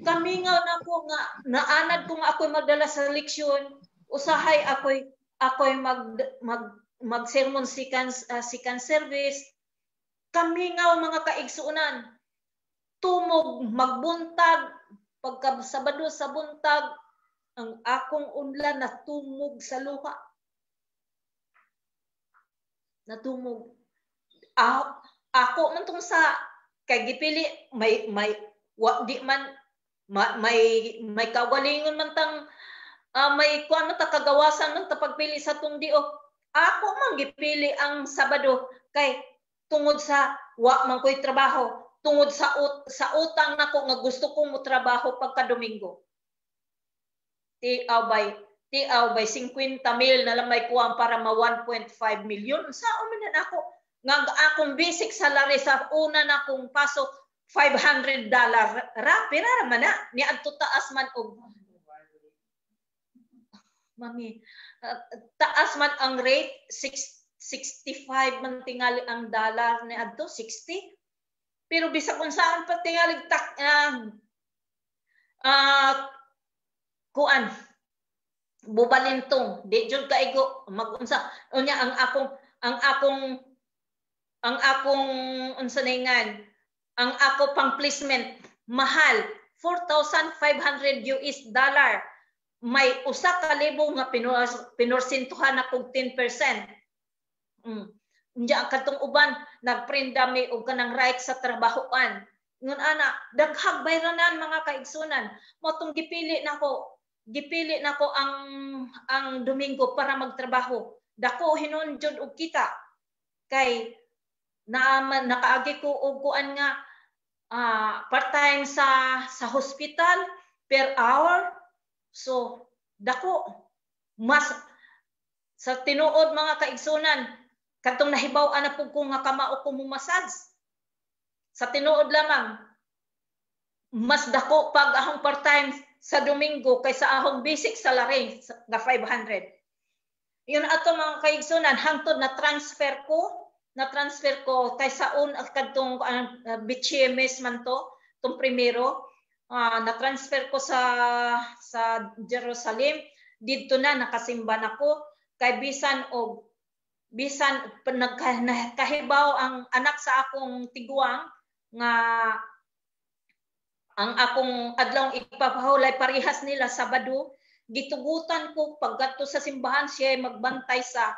kamingaw na ako nga naanad ko nga ako'y magdala sa leksyon. Usahay ako'y mag mag mag sermon second service. Kamingaw, mga kaigsuonan, tumog magbuntag, pagka Sabado sa buntag, ang akong unlan na tumog sa luha. Natumog. Ah, ako man tong sa kay gipili may may wa, di man ma, may may kagalingon man tang may kuan man ta, kagawasan man ta pagpili sa tong dio. Ako man gipili ang Sabado kay tungod sa wa man ko'y trabaho, tungod sa utang nako nga gusto kong motrabaho pagka Domingo. Tiaw by 50 mil na lang may kuwang para ma 1.5 million. Sa man ako nga akong basic salary sa una na kong pasok, $500 ra, pira ra man na ni adto, taas man og mami, taas man ang rate, 6, 65 man tingali ang dollar ni adto, 60. Pero bisag unsaan pa tingali tak kuan, bubalintong di jud kaigo magunsa. Unya ang akong unsa na, ang ako pang placement mahal, 4,500 US dollar, may 1,000 nga pinorsentuhan na kog 10%. Unya katong uban nagprinda mi og kanang right sa trabahoan. Ngun ana, daghag bayranan, mga kaigsunan. Mo tong gipili nako ang Domingo para magtrabaho. Dako hinon jud og kita kay naaman nakaagi ko og kuan nga part-time sa hospital per hour. So dako mas sa tinuod, mga kaigsunan, kadtong nahibaw-an na pud ko nga kamao ko mo massage. Sa tinuod lamang, mas dako pag akong part-time sa Domingo kaysa akong basic salary nga 500. Yun ato, mga kaigsunan, hangtod na transfer ko kay sa un kadtong BHMS man to, tong primero, na transfer ko sa Jerusalem. Didto na nakasimba nako kay bisan og bisan nagkahibaw ang anak sa akong tiguang nga ang akong adlawng ipapahulay parehas nila Sabado, gitugutan ko paggadto sa simbahan, siya magbantay sa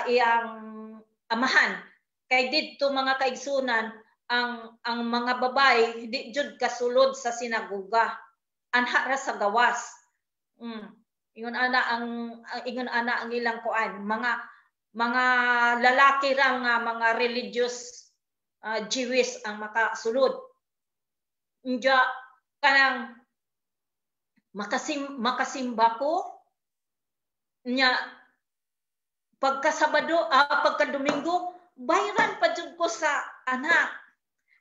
iyang amahan. Kay didto, mga kaigsunan, ang mga babae di jud kasulod sa sinagoga, anha ra sa gawas. Ingon ana ang ilang kuan, mga lalaki ra nga mga religious Jewish ang makasulod. Unya kanang makasimba ko nya pagka Sabado, pagka Domingo, bayran pa jud ko sa anak.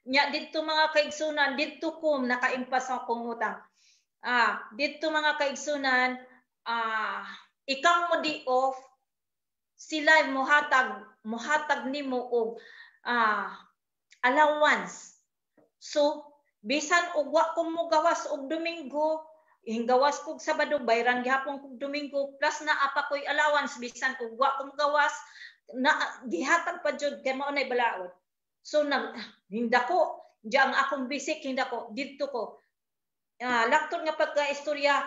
Nya didto, mga kaigsunan, didto ko nakaimpas akong utang. Didto, mga kaigsunan, ikaw mo di off, sila muhatag nimo og allowance. So bisan og wa ko mo gawas og Domingo, hinggawas kog Sabado, bayran gihapon kog Domingo, plus naa pa ko'y allowance bisan og wa ko gawas na gihatag pa jud kay mao nay balaod. So nag hindako diya ang akong basic, hindako didto ko laktod nga pagka istorya,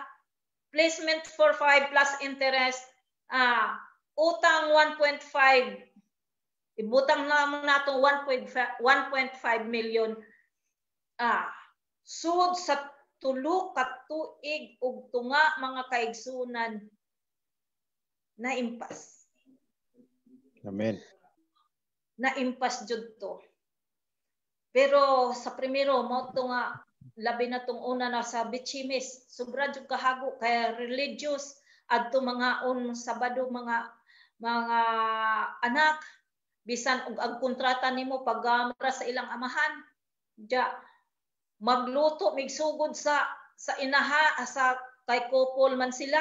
placement for 5 plus interest, utang 1.5, ibutang na mo nato 1.5 1.5 million. Sud sa 3 ka tuig ug tunga, mga kaigsunan, na impas. Amen. Na impas jud to. Pero sa primero mo to nga labi na tong una na sa Bichimis, sobra jud kahago kay religious adto mga on Sabado mga anak, bisan og ang kontrata nimo paggamra sa ilang amahan. Ja magluto migsugod sa inaha sa kay couple man sila,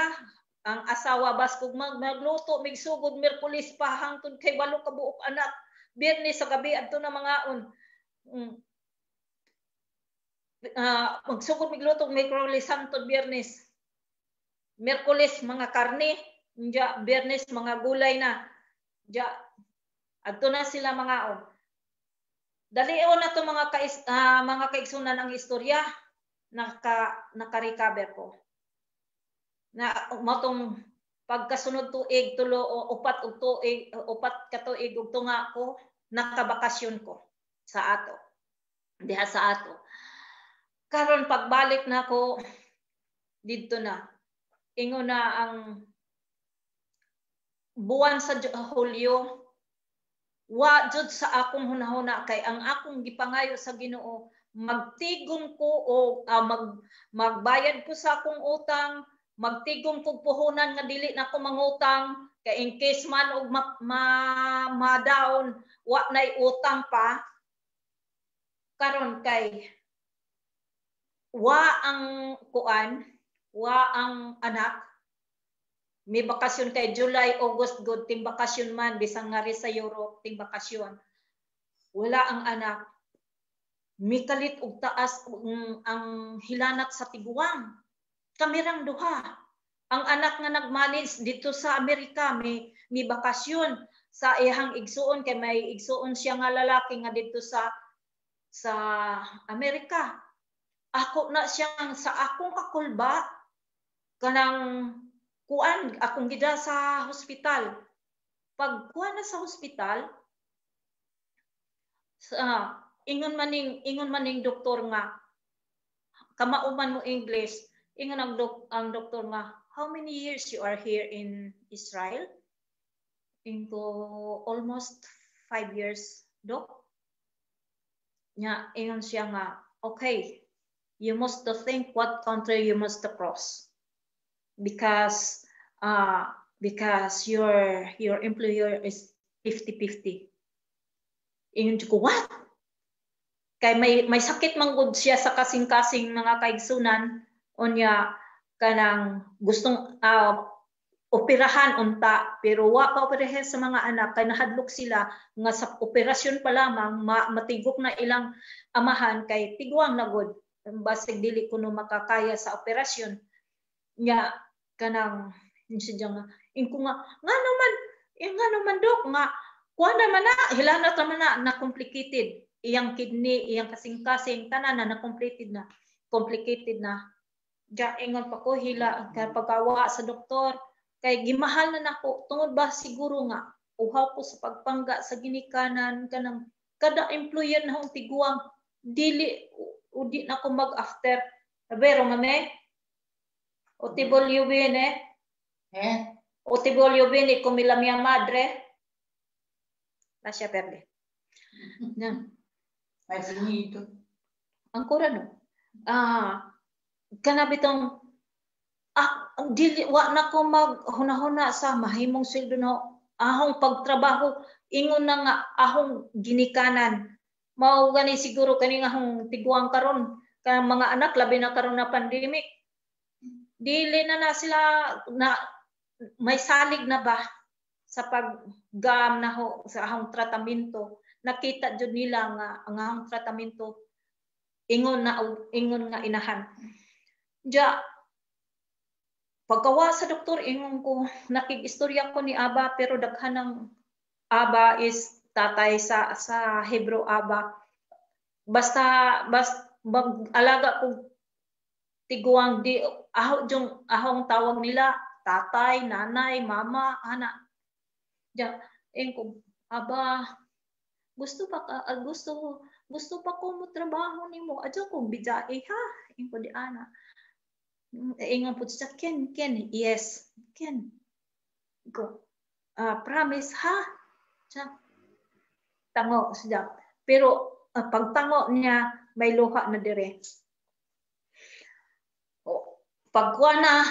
ang asawa baskog magluto migsugod Miyerkules pa hangtod kay 8 ka buok anak, Biyernes sa gabi adto na mangaon. Magsugod migluto Miyerkules hangtod Biyernes. Miyerkules mga karne, ja Biyernes mga gulay na. Ja adto na sila mangaon. Dalion na to, mga kaigsunan, ang istorya, naka naka-recover ko. Na motong Pagkasunod tuig, tulo o upat og tuig, 4 ka tuig ug tunga ko, nakabakasyon ko sa ato. Diha sa ato. Karon pagbalik nako didto na. Ingon na ang buwan sa Hulyo, wa jud sa akong hunahuna kay ang akong gipangayo sa Ginoo, magtigom ko o magbayad ko sa akong utang, magtigom kog puhunan nga dili na ko mangutang kay in case man og ma down wa nay utang pa. Karon kay wa ang kuan, wa ang anak, may bakasyon kay July, August good ting bakasyon man bisan ngari sa Europe ting bakasyon. Wala ang anak. Mikalit og taas ang hilanat sa tiguang. Kamirang duha. Ang anak nga nagmanage dito sa Amerika may bakasyon sa iyang igsuon kay may igsuon siya nga lalaki nga dito sa Amerika. Ako na siyang sa akong kakulba kanang kuan akong gida sa hospital. Pag kuan na sa hospital sa ingon maning doktor nga kamauman mo English, ingon ang doktor nga, how many years you are here in Israel? Ingo almost 5 years, doc. Nya ingon siya nga, okay, you must to think what country you must to cross because your employer is 50-50. Ingon ko, what? Kay may sakit man gud siya sa kasing-kasing mga kaigsunan, unya kanang gustong operahan unta pero wa pa operahan sa mga anak kay nahadlok sila nga sa operasyon pa lamang matigok na ilang amahan kay tiguang na gud basig dili kuno makakaya sa operasyon. Nya kanang siya nga ingko nga ngano man dok nga kuha naman na hilanat naman na complicated iyang kidney, iyang kasing-kasing tanan na complicated na. Diya ingon pa ko hila pagkawa sa doktor kay gimahal na nako tungod ba siguro nga uhaw ko sa pagpangga sa ginikanan kanang kada employer na hong tiguang dili udi na ko mag after. Pero nga me o ti voglio bene o ti voglio bene come la mia madre. Lascia perdere. Na. Hai finito? Ancora no. Kana bitong dili wa na ko maghunahuna sa mahimong sweldo na ahong pagtrabaho ingon na nga ahong ginikanan. Mao gani siguro kani nga ahong tiguang karon kanang mga anak labi na karon na pandemic. Dili na sila na may salig na ba sa paggam na ho sa ahong tratamento. Nakita jud nila nga ang ahong tratamento ingon nga inahan. Ja pagkawa sa doktor ingon ko nakig-istorya ko ni Aba pero daghan ng Aba is tatay sa Hebrew Aba. Basta mag-alaga kog tiguang di aho jung ahong tawag nila tatay, nanay, mama, ana. Ja ingon ko Aba gusto pa ka gusto pa ko mo trabaho nimo adyo kog bijae ha ingon di ana. Ingon pud siya ken yes ken go promise ha siya tango siya pero pagtango niya may luha na dire. O pagkuha na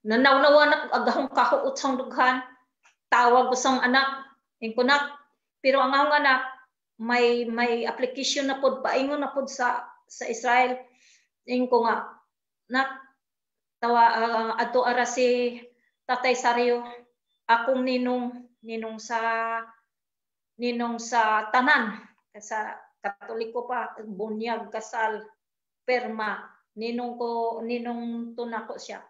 nanawnawa na agahong kahuot sang dughan tawag ko sang anak ingon nak pero ang ahong anak may application na pod paingon na pod sa Israel. Ingon ko nga nak tawa adto ara si Tatay Sario akong ninong sa tanan sa Katoliko pa bunyag kasal perma ninong ko ninong tunako siya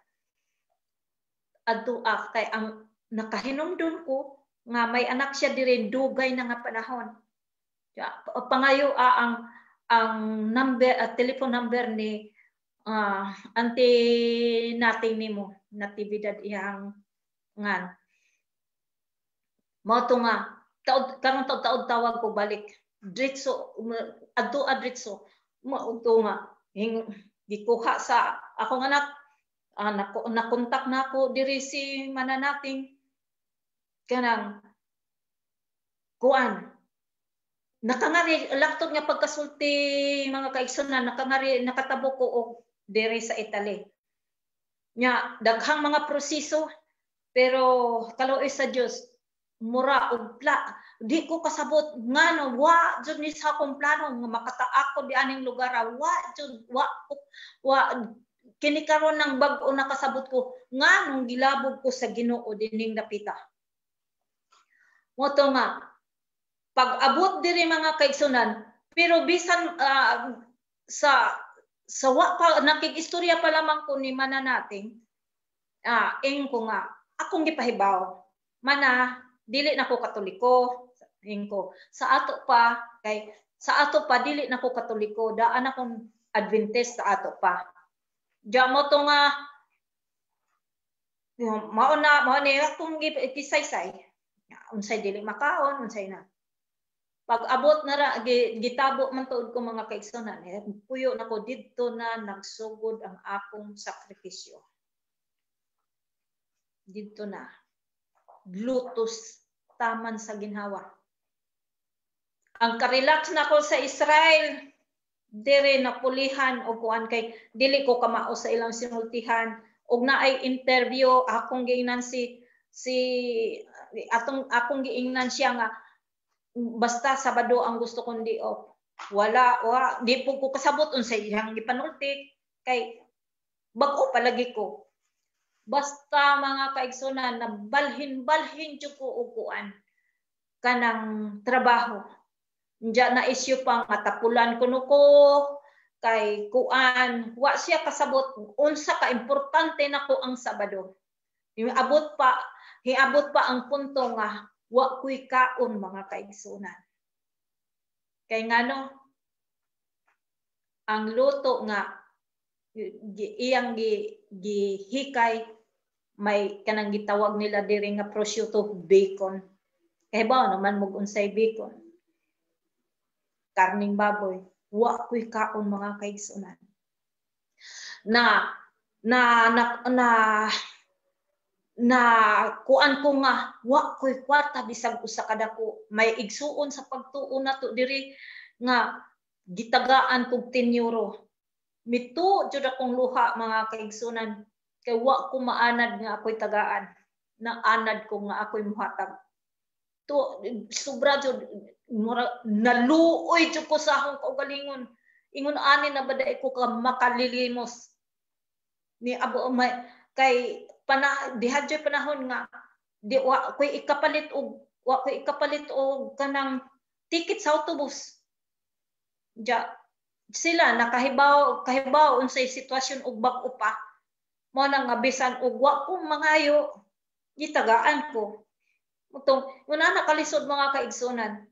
adto kay ang nakahinumdum ko nga may anak siya diri dugay na nga panahon. Pangayo ang number telephone number ni auntie nating nimo natividad iyang Ngan. Mao to nga taod karon taod tawag ko balik. Dritso adto adritso mao to nga gikuha sa akong anak, nakontak na ako diri si mananating kanang kuan. Nakangari laktod nga pagkasulti mga kaigsunan, nakangari nakatabok ko og diri sa Italy. Nya daghang mga proseso pero kaluoy sa Dios mura og di ko kasabot ngano wa jud ni sa akong plano nga makataak ko di aning lugar, wa jud wa kini karon nang bag-o nakasabot ko nganong gilabog ko sa Ginoo dining dapita. Mo to nga pag-abot diri mga kaigsunan, pero bisan sa wa pa nakig-istorya pa lamang ko ni mananating, ing ko nga akong gipahibaw mana dili na ko Katoliko, ing ko sa ato pa kay sa ato pa dili na ko Katoliko, daan akong Adventist sa ato pa. Diya mo to nga mao na mao ni akong gisaysay unsay dili makaon unsay na. Pag-abot na ra, gitabo man tuod ko mga kaigsunan, puyo na ko didto na nagsugod ang akong sakripisyo. Didto na. Glutos taman sa ginhawa. Ang karelax na ko sa Israel, dire napulihan og kuan kay dili ko kamao sa ilang sinultihan og naay interview akong giingnan si atong akong giingnan siya nga basta Sabado ang gusto kong di off. Wala, wa, di po ko kasabot unsay iyang gipanulti kay bag-o palagi ko. Basta mga kaigsunan na balhin-balhin jud ko og kuan kanang trabaho. Diya na issue pa nga tapulan kuno ko kay kuan, wa siya kasabot unsa ka importante nako ang Sabado. Hiabot pa ang punto nga wa kuy kaon mga kaigsunan. Kay ngano ang luto nga iyang gihikay may kanang gitawag nila diri nga prosciutto bacon. Kay ba naman mog unsay bacon? Karning baboy. Wa kuy kaon mga kaigsunan. Na na na na na kuan ko nga wa koy kwarta bisag usa ka dako, may igsuon sa pagtuo nato diri nga gitagaan kog 10 euro. Mito jud akong luha mga kaigsunan kay wa ko maanad nga ako'y tagaan, naanad ko nga ako'y muhatag. To sobra jud mura naluoy jud ko sa akong kaugalingon. Ingon ani na ba dai ko ka makalilimos ni abo may kay dihadyoy panahon nga di wa koy ikapalit og kanang ticket sa autobus. Ja sila nakahibaw kahibaw unsay sitwasyon og bag-o pa. Mo na nga bisan og wa ko mangayo gitagaan ko. Mutong una nakalisod mga kaigsunan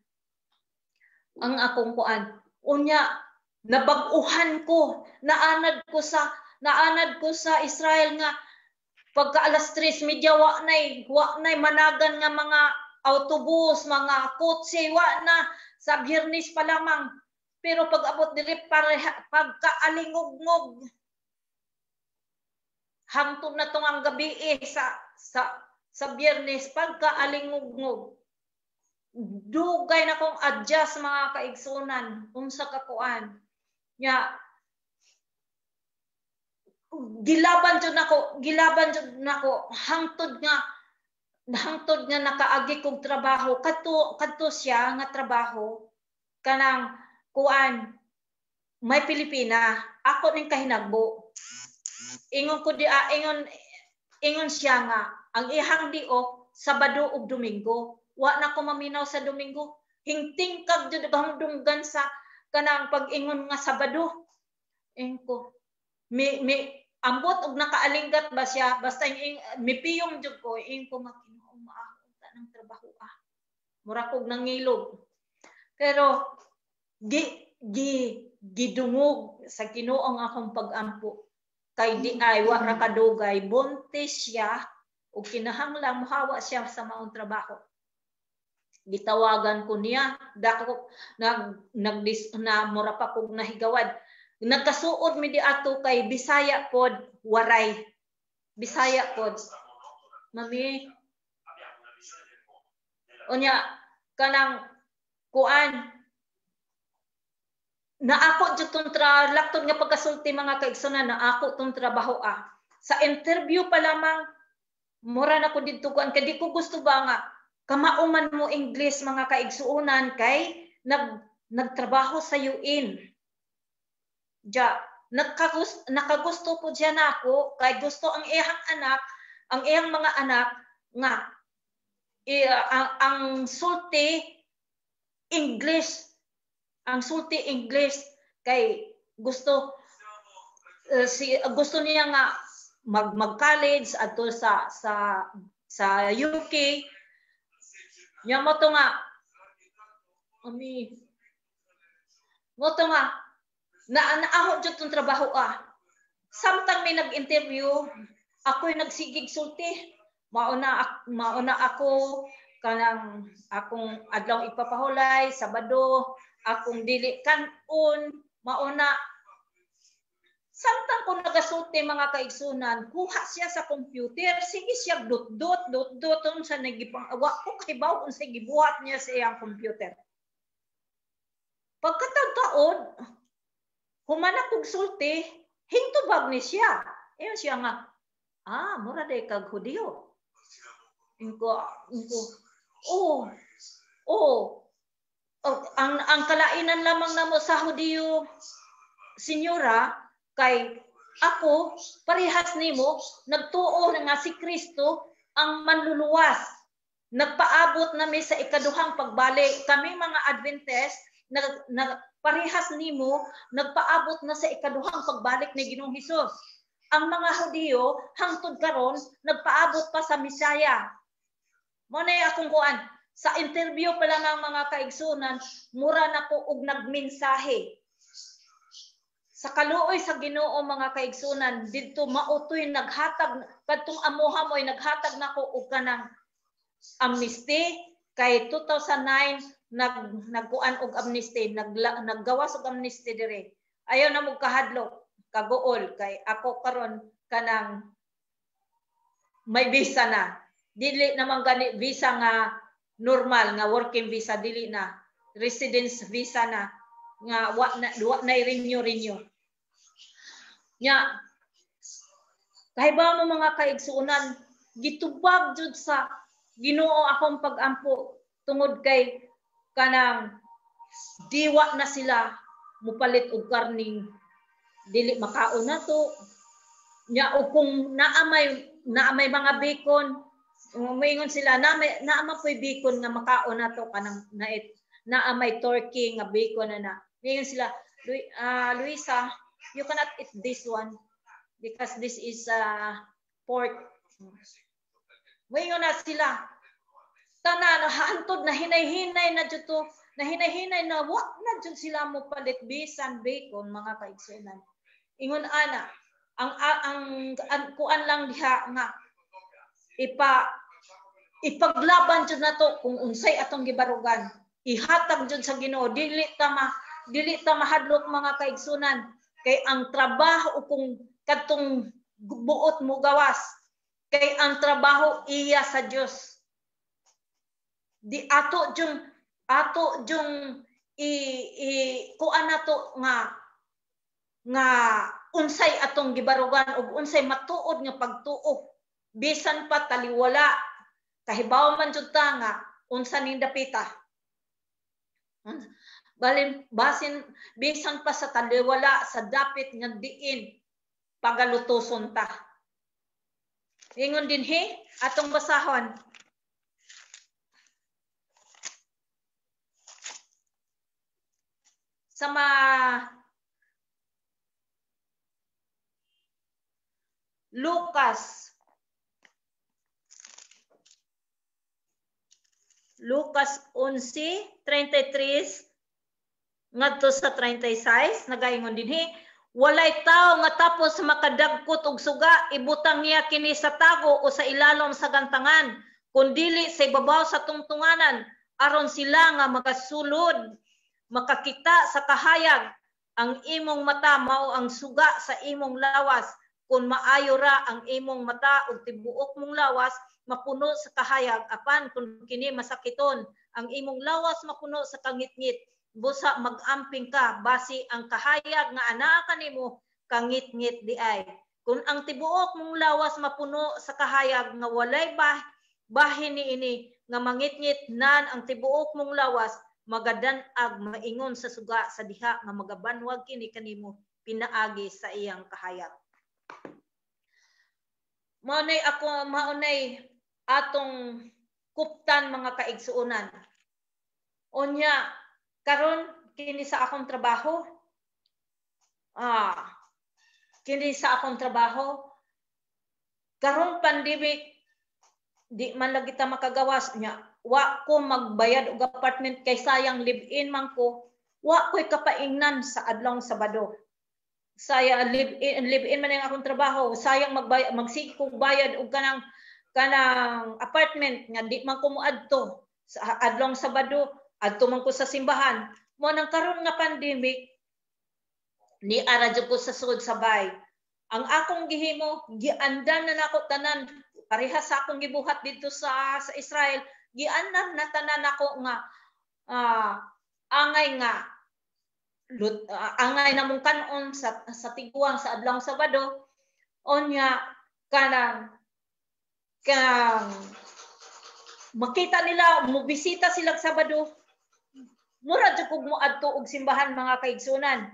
ang akong kuan. Unya nabag-uhan ko, naanad ko sa Israel nga pagka alas 3:30 wa nay managan nga mga autobus, mga kotse, wa na sa Biyernes pa lamang. Pero pag abot diri pagka alingugngog hangtod na tong ang gabi sa sa Biyernes pagka alingugngog. Dugay na kong adjust mga kaigsunan unsa ka kuan. Nya gilaban jud nako hangtod nga nakaagi kog trabaho kadto siya nga trabaho kanang kuan may Pilipina ako ning kahinagbo. Ingon ko di ingon siya nga ang ihang di off Sabado ug Domingo. Wa na ko maminaw sa Domingo, hingtingkag jud kahundunggan sa kanang pag-ingon nga Sabado. Ingko mi ambot og nakaalinggat ba siya basta mipiyong jud ko ing ko nga Ginoo maaho ta ng trabaho mura kog nangilog. Pero gi gi gidungog sa Ginoo ang akong pag-ampo kay di ay wa ra kadugay buntis siya Ug kinahanglan mohawa siya sa maong trabaho. Gitawagan ko niya, dako nag nagdis na mura pa kog nahigawad. Nagkasuod mi di ato kay Bisaya pod waray. Bisaya pod. Mami. Unya kanang kuan na ako jud tong laktod nga pagkasulti mga kaigsunan, na ako tong trabaho ah. Sa interview pa lamang mura na ko didto kuan kay di ko gusto ba nga kamao man mo English mga kaigsuonan kay nagtrabaho sa UN. Ja, nakagusto po siya na ako kay gusto ang iyang anak, ang iyang mga anak nga ang sulti English. Ang sulti English kay gusto gusto niya nga mag-college adto sa sa sa UK. Nya mo to nga ami mo to nga na naahon jud tong trabaho ah. Samtang may nag-interview, ako'y nagsigig sulti. Mauna ako kanang akong adlaw ipapahulay, Sabado, akong dili kanon, mauna. Samtang ko nagasulti mga kaigsunan, kuha siya sa computer, sige siya dot dot dot dot unsa nagipang wa ko kahibaw unsa gibuhat niya sa iyang computer. Pagkataon, human akong sulti, hingtubag ni siya. Ayon siya nga, mura day kag Hudiyo. Inko, oh, oh, ang kalainan lamang namo sa Hudiyo, senyora, kay ako, parehas nimo, nagtuo nga si Kristo ang manluluwas. Nagpaabot nami sa ikaduhang pagbalik. Kami mga Adventist, parehas nimo, nagpaabot na sa ikaduhang pagbalik ni Ginoong Hesus. Ang mga Hudiyo, hangtod karon, nagpaabot pa sa Mesaya. Mo na akong kuan. Sa interview pa lang ang mga kaigsunan, mura na ko og nagmensahe. Sa kaluoy sa Ginoo mga kaigsunan, didto mautoy naghatag kadtong amuha mo'y naghatag nako og kanang amnesty kay 2009 nagkuan og amnesty, naggawas og amnesty dire. Ayaw na mo kahadlok, kaguol kay ako karon kanang may visa na. Dili naman gani visa nga normal nga working visa, dili na residence visa na nga wa na renew. Nya kahibaw mo mga kaigsuonan, gitubag jud sa Ginoo akong pagampo tungod kay kanang diwa na sila mupalit og karning dili makaon na to. Nya o kung naa may mga bacon, moingon sila naa may poy bacon nga makaon na to kanang naa may turkey nga bacon na. Moingon sila, Luisa, you cannot eat this one because this is pork. Moingon na sila. Tanan hantod na hinay-hinay na jud to, na hinay-hinay na wa na jud sila mo palit bisan bacon mga kaigsunan. Ingon ana, ang kuan lang diha nga ipaglaban jud nato kung unsay atong gibarugan. Ihatag jud sa Ginoo, dili ta mahadlok mga kaigsunan kay ang trabaho kung kadtong buot mo gawas kay ang trabaho iya sa Dios. Di ato jung i kuan nato nga unsay atong gibarugan ug unsay matuod nga pagtuo bisan pa taliwala kahibaw man jud ta nga unsa ning dapita. Balin basin bisan pa sa taliwala sa dapit nga diin pagalutoson ta. Ingon dinhi atong basahon. Sama Lucas 11:33 ngadto sa 36 nagaingon dinhi, Walay tawo nga tapos makadagkot og suga, ibutang niya kini sa tago o sa ilalom sa gantangan, kundili sa ibabaw sa tungtunganan, aron sila nga makasulod, makakita sa kahayag. Ang imong mata mao ang suga sa imong lawas. Kung maayo ra ang imong mata ug tibuok mong lawas mapuno sa kahayag, apan kung kini masakiton, ang imong lawas mapuno sa kangitngit. Busa magamping ka, basi ang kahayag nga anaa kanimo kangitngit diay. Kung ang tibuok mong lawas mapuno sa kahayag nga walay bahin niini nga mangitngit nan ang tibuok mong lawas magadan-ag maingon sa suga sa diha nga magabanwag kini kanimo pinaagi sa iyang kahayag. Maunay ako, maunay atong kuptan mga kaigsuonan. Unya karon kini sa akong trabaho. Kini sa akong trabaho karong pandemic di man lagi ta makagawas nya. Wa ko magbayad og apartment kay sayang live-in man ko. Wa ko'y kapaingnan sa adlong Sabado. Sayang live-in man ang akong trabaho, sayang magbayad, magsige kog bayad og kanang apartment nga di man ko moadto sa adlong Sabado, adto man ko sa simbahan. Mo nang karon nga pandemic ni ara jud ko sa sud sabay. Ang akong gihimo, giandan na nako tanan pareha sa akong gibuhat didto sa Israel. Giandan na tanan nako nga angay nga angay namong kanon sa tiguang sa adlong Sabado. Unya kanang makita nila mobisita sila Sabado, mura jud kog moadto og simbahan mga kaigsunan.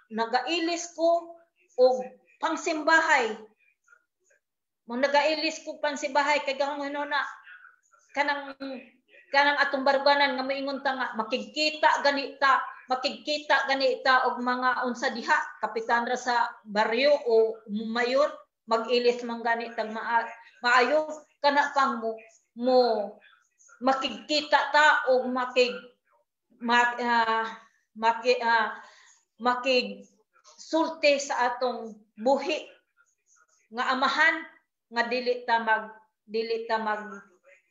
Nagailis ko og pangsimbahay. Mo nagailis ko pangsimbahay kay gahong na kanang atong baruganan nga moingon ta nga makigkita ganita og mga unsa diha, kapitan ra sa baryo o mayor, mag-ilis man gani tag maayo kana pang mo makigkita ta og makigsulti sa atong buhi nga amahan nga dili ta mag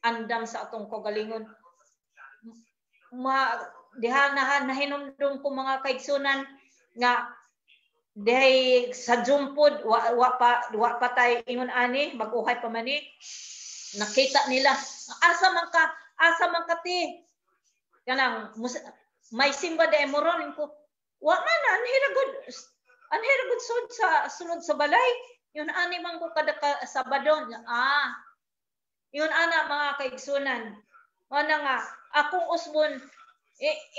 andam sa atong kagalingon. Diha nahinumdum ko mga kaigsunan nga dihay sa jumpod wa pa tay ingon ani, mag-uhay pa man ni. Nakita nila asa man ka ti kanang may simba di moron ko. Wa man anhira gud sud sa sulod sa balay. Yun ani man ko kada Sabado. Yun ana mga kaigsunan. Ana nga akong usbon,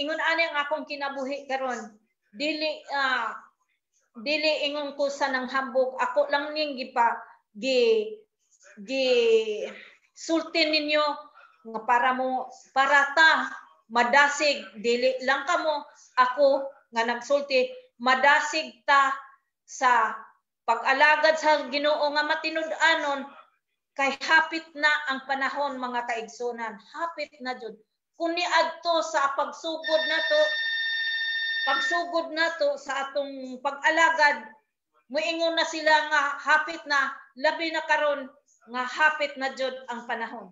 ingon ani ang akong kinabuhi karon. Dili ingon ko sa nang hambog, ako lang ning gipa gi sulti ninyo nga para ta madasig, dili lang kamo ako nga nagsulti, madasig ta sa pag-alagad sa Ginoo nga matinud-anon kay hapit na ang panahon mga kaigsunan. Hapit na jud. Kun niadto sa pagsugod nato sa atong pag-alagad, moingon na sila nga hapit na, labi na karon nga hapit na jud ang panahon.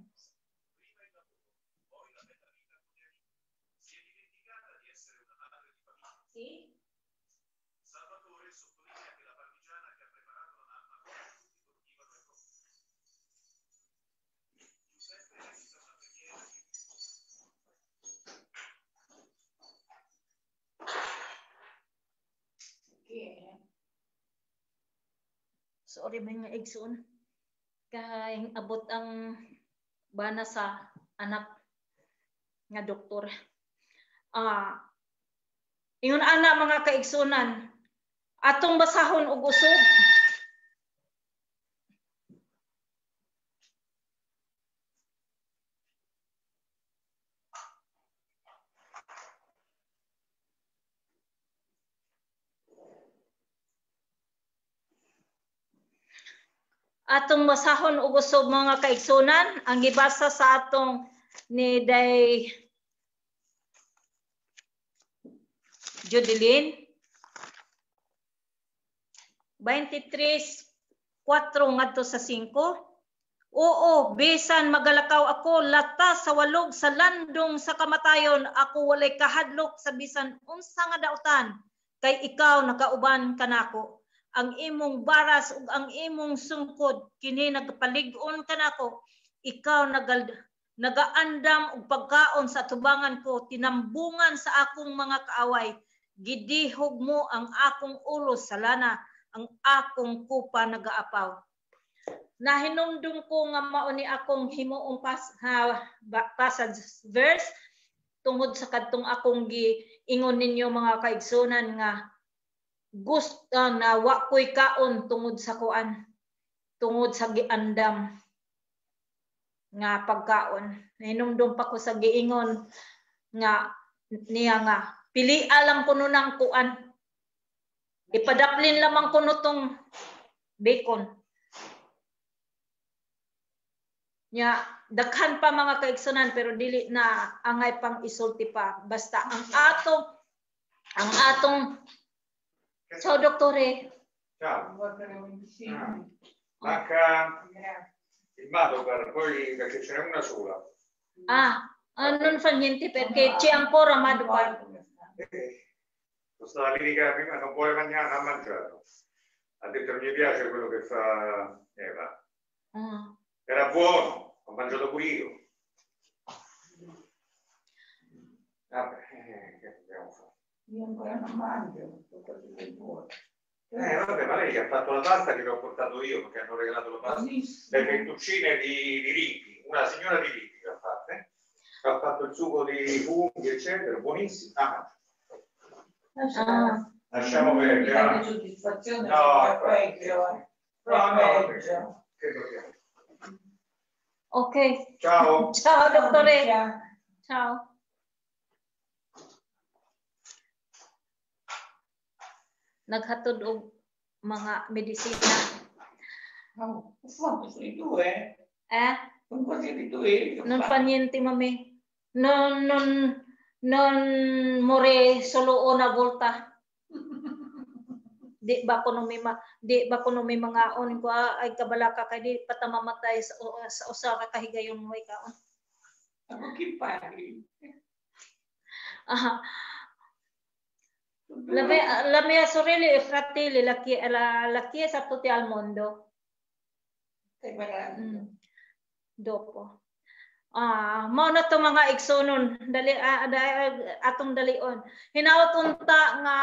Sorry mga igsoon. Kay abot ang bana sa anak nga doktor. Ingon ana mga kaigsunan, atong basahon og usog. Atong basahon og usog mga kaigsunan, ang gibasa sa atong ni Day Judeline. 23:4 ngadto sa 5. Oo, bisan magalakaw ako lata sa walog sa landong sa kamatayon, ako walay kahadlok sa bisan unsa nga dautan, kay ikaw nakauban kanako. Ang imong baras ug ang imong sungkod kini nagpalig-on kanako. Ikaw nagaandam og pagkaon sa tubangan ko, tinambungan sa akong mga kaaway. Gidihog mo ang akong ulo sa lana, ang akong kupa nagaapaw. Nahinumdum ko nga mao ni akong himuong passage verse tungod sa kadtong akong giingon ninyo mga kaigsunan nga gusto na wa ko'y kaon tungod sa kuan, tungod sa giandam nga pagkaon. Nahinumdum pa ko sa giingon nga niya nga pili alang kuno ng kuan, ipadaplin lamang kuno tong bacon. Nya daghan pa mga kaigsunan pero dili na angay pang isulti pa. Basta ang atong ciao dottore. Ciao. Manca il Madopar, poi perché ce n'è una sola. Ah, non fa niente perché c'è ancora Madopar. Sono stata lì prima, non vuole mangiare, non ha mangiato. Ha detto mi piace quello che fa Eva. Ah. Era buono, ho mangiato pure io. Vabbè, che dobbiamo fare? Io ancora non mangio, tutto. Vabbè, ma lei che ha fatto la pasta che le ho portato io, perché hanno regalato la pasta. Le fettuccine di Ripi, una signora di Ripi che ha fatte. Ha fatto il sugo di funghi, eccetera, buonissimo. Ah. Ah. Lasciamo perdere. Tante soddisfazione, no, è peggio. No, no, che dobbiamo. Ok. Ciao. Ciao dottore. Ciao. Naghatod og mga medisina. Oh, sono due? Eh? Sono quasi due. Non fa niente, mami. Non more solo una volta. Di ba kuno may mangaon ko ay kabalaka kay di pa ta mamatay sa usa ka kahigayon mo kaon. Ako chi parli? Ah. La mia sorella e fratelli, la chiesa tutti al mondo. Stai parlando. Dopo. Ah, mao na to mga igsonon, dali atong dalion. Hinaot unta nga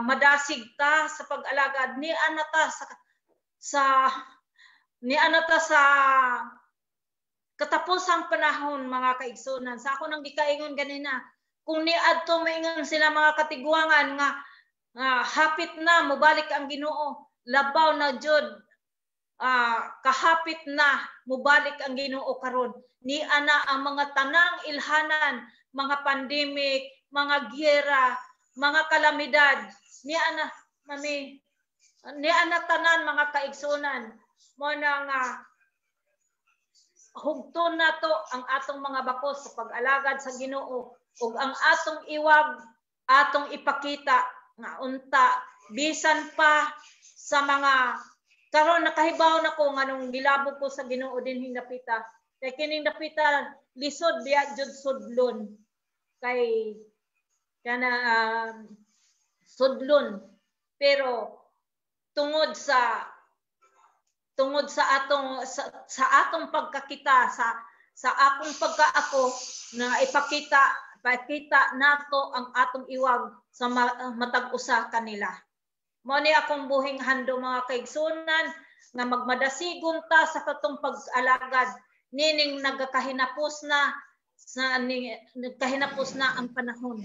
madasig ta sa pag-alagad ni anata sa katapusang panahon mga kaigsonan. Sa ako nang gikaingon ganina, kung niadto maingon sila mga katiguangan nga hapit na mobalik ang Ginoo, labaw na jud kahapit na mobalik ang Ginoo karon. Ni ana ang mga tanang ilhanan, mga pandemic, mga giyera, mga kalamidad, ni ana mami, ni ana tanan mga kaigsunan. Mo na nga hugton nato ang atong mga bakos sa pag-alagad sa Ginoo ug ang atong iwag atong ipakita nga unta bisan pa sa mga karon nakahibaw nako nganong gilabog ko sa Ginoo dinhing dapita kay kining dapita lisod biya jud sudlon kay kana sudlon, pero tungod sa atong sa atong pagkakita sa akong pagkaako na ipakita nato ang atong iwag sa matag usa kanila. Mao ni akong buhing hando mga kaigsunan nga magmadasigon ta sa katong pag-alagad nining nagkahinapos na sa nagkahinapos na ang panahon.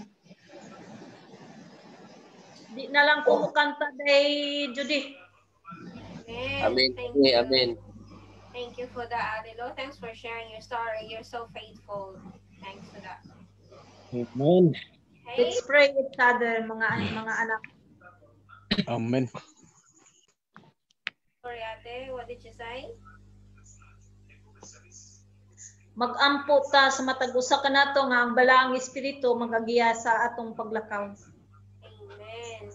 Di na lang ko mukanta day Judy. Amen. Amen. Thank Amen. Thank you for that, Adelo. Thanks for sharing your story. You're so faithful. Thanks for that. Amen. Okay. Let's pray each other, mga anak. Amen. Sorry, Ate. What did you say? Magampo ta sa matag usa kanato nga ang balaang espiritu magagiya sa atong paglakaw. Amen.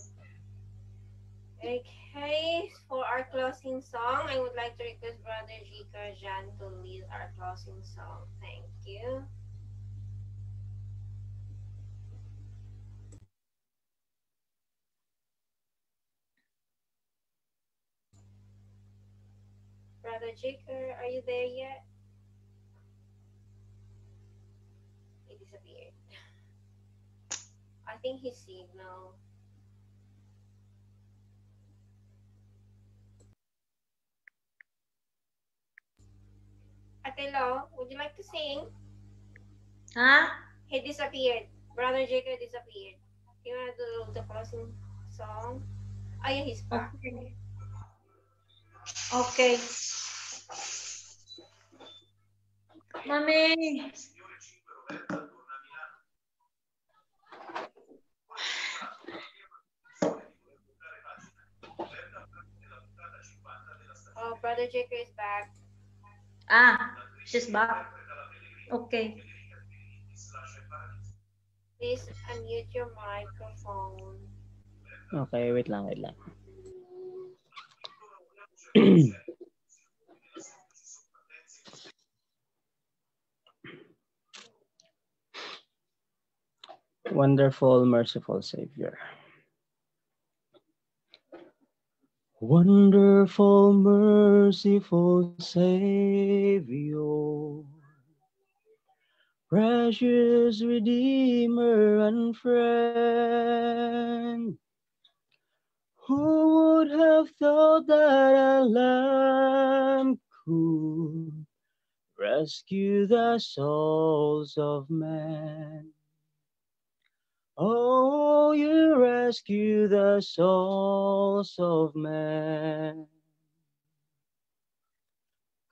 Okay, for our closing song, I would like to request Brother Jika Jan to lead our closing song. Thank you. Brother Jicker, are you there yet? He disappeared. I think his signal. Atelo, would you like to sing? Huh? He disappeared. Brother Jacob disappeared. You wanna do the closing song? Oh yeah, he's back. Okay. Okay. Mami. Oh, Brother Jacob is back. Ah, she's back. Okay. Please unmute your microphone. Okay, wait lang, wait lang. Wonderful, merciful Savior. Wonderful, merciful Savior, precious Redeemer and friend, who would have thought that a lamb could rescue the souls of men? Oh, you rescue the souls of men.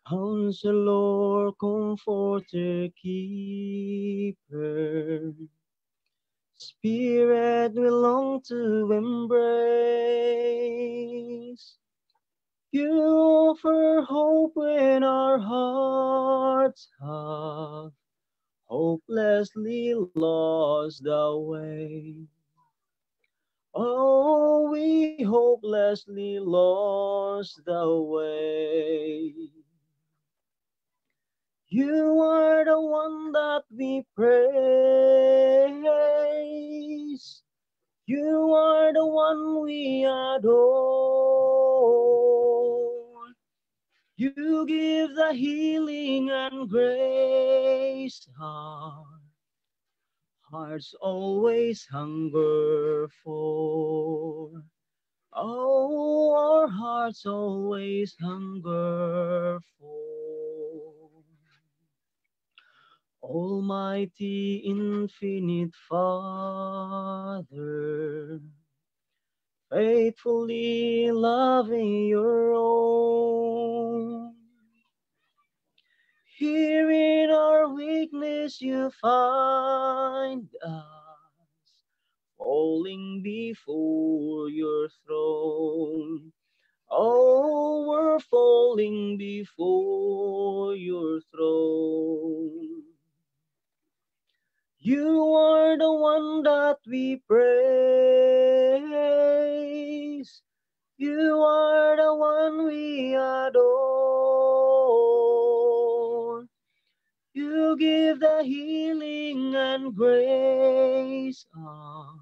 Counselor, comforter, keeper, Spirit we long to embrace. You offer hope when our hearts have hopelessly lost the way. Oh, we hopelessly lost the way. You are the one that we praise. You are the one we adore. You give the healing and grace our hearts always hunger for. Oh, our hearts always hunger for. Almighty, infinite Father, faithfully loving your own. Here in our weakness you find us, falling before your throne. Oh, we're falling before your throne. You are the one that we praise. You are the one we adore. You give the healing and grace our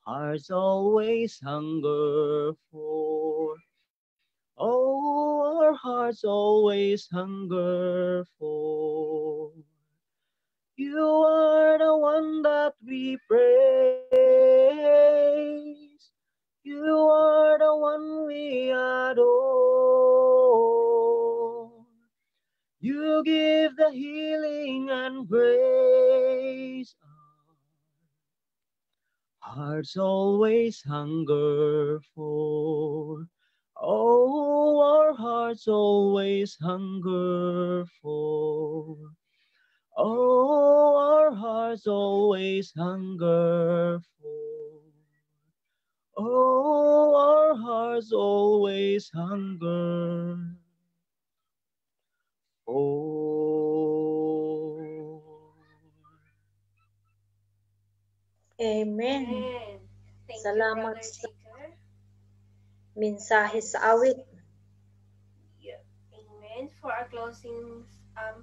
hearts always hunger for. Oh, our hearts always hunger for. You are the one that we praise. You are the one we adore. You give the healing and grace our hearts always hunger for. Oh, our hearts always hunger for. Oh, our hearts always hunger for. Oh, our hearts always hunger for. Amen. Amen. Thank Salamat you, Brother sa Jicker. mensahe sa awit. Yeah. Amen. For our closing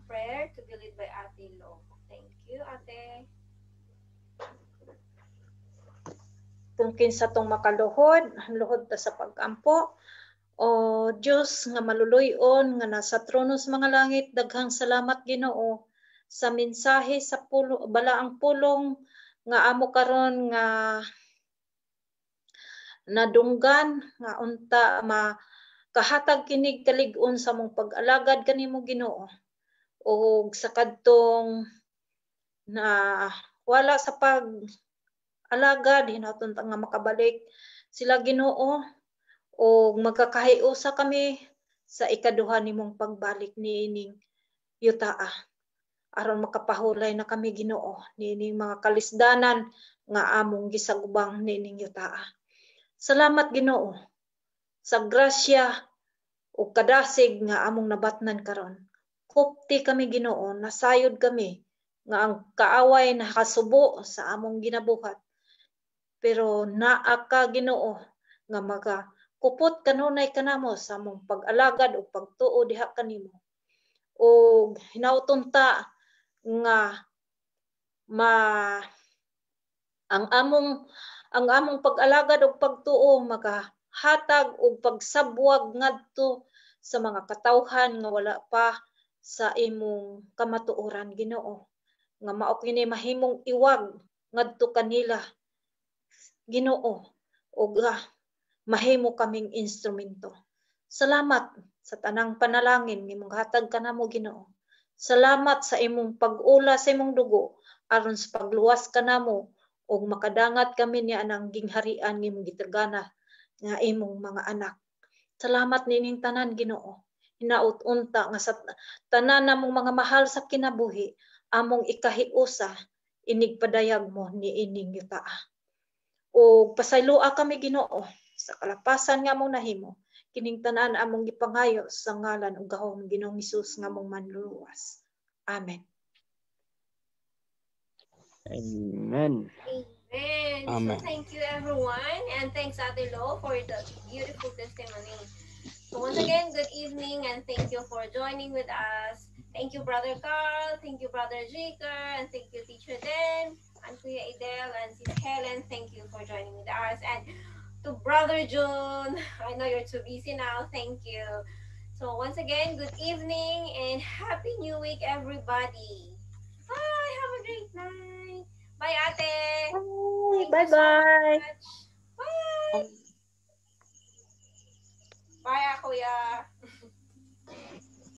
prayer to be led by Ate Lo. Thank you, Ate. Kung kinsa tong makaluhod, luhod ta sa pag-ampo. O Dios nga maluluy-on nga nasa trono sa mga langit, daghang salamat Ginoo sa mensahe sa pulo, balaang pulong nga amo karon nga nadunggan nga unta makahatag kinig kalig-on sa mong pag-alagad kanimo Ginoo, ug sa kadtong na wala sa pag alagad hinaton ta nga makabalik sila Ginoo, ug magkakahiusa kami sa ikaduha nimong pagbalik niining yutaa, aron makapahulay na kami Ginoo niining mga kalisdanan nga among gisagubang niining yutaa. Salamat Ginoo sa grasya ug kadasig nga among nabatnan karon. Kupti kami Ginoo, nasayod kami nga ang kaaway nakasubo sa among ginabuhat. Pero naa ka Ginoo nga magakupot kanunay kanamo sa among pag-alagad ug pagtuo diha kanimo. Ug hinauton ta nga ang among pag-alagad ug pagtuo makahatag og pagsabwag ngadto sa mga katawhan nga wala pa sa imong kamatuoran Ginoo, nga mao kini mahimong iwag ngadto kanila Ginoo, ug mahimo kaming instrumento. Salamat sa tanang panalangin nga imong hatag kanamo Ginoo. Salamat sa imong pag-ula sa imong dugo aron sa pagluwas kanamo ug makadangat kami niya anang gingharian nga imong gitragana nga imong mga anak. Salamat niining tanan Ginoo. Hinaut unta nga sa tanan namong mga mahal sa kinabuhi among ikahiusa inig padayag mo niining yutaa. Ug pasayloa kami Ginoo sa kalapasan nga among nahimo. Kining tanan among gipangayo sa ngalan ug gahom Ginoong Hesus nga among manluluwas. Amen. Amen. Amen. Amen. So thank you everyone, and thanks Ate Lo for the beautiful testimony. So once again, good evening and thank you for joining with us. Thank you, Brother Carl. Thank you, Brother Jaker, and thank you, Teacher Den, and Kuya Idel, and Sis Helen. Thank you for joining with us. And to Brother June, I know you're too busy now. Thank you. So once again, good evening and Happy New Week, everybody. Bye. Have a great night. Bye, Ate. Bye. Bye-bye. So bye. Bye, Kuya.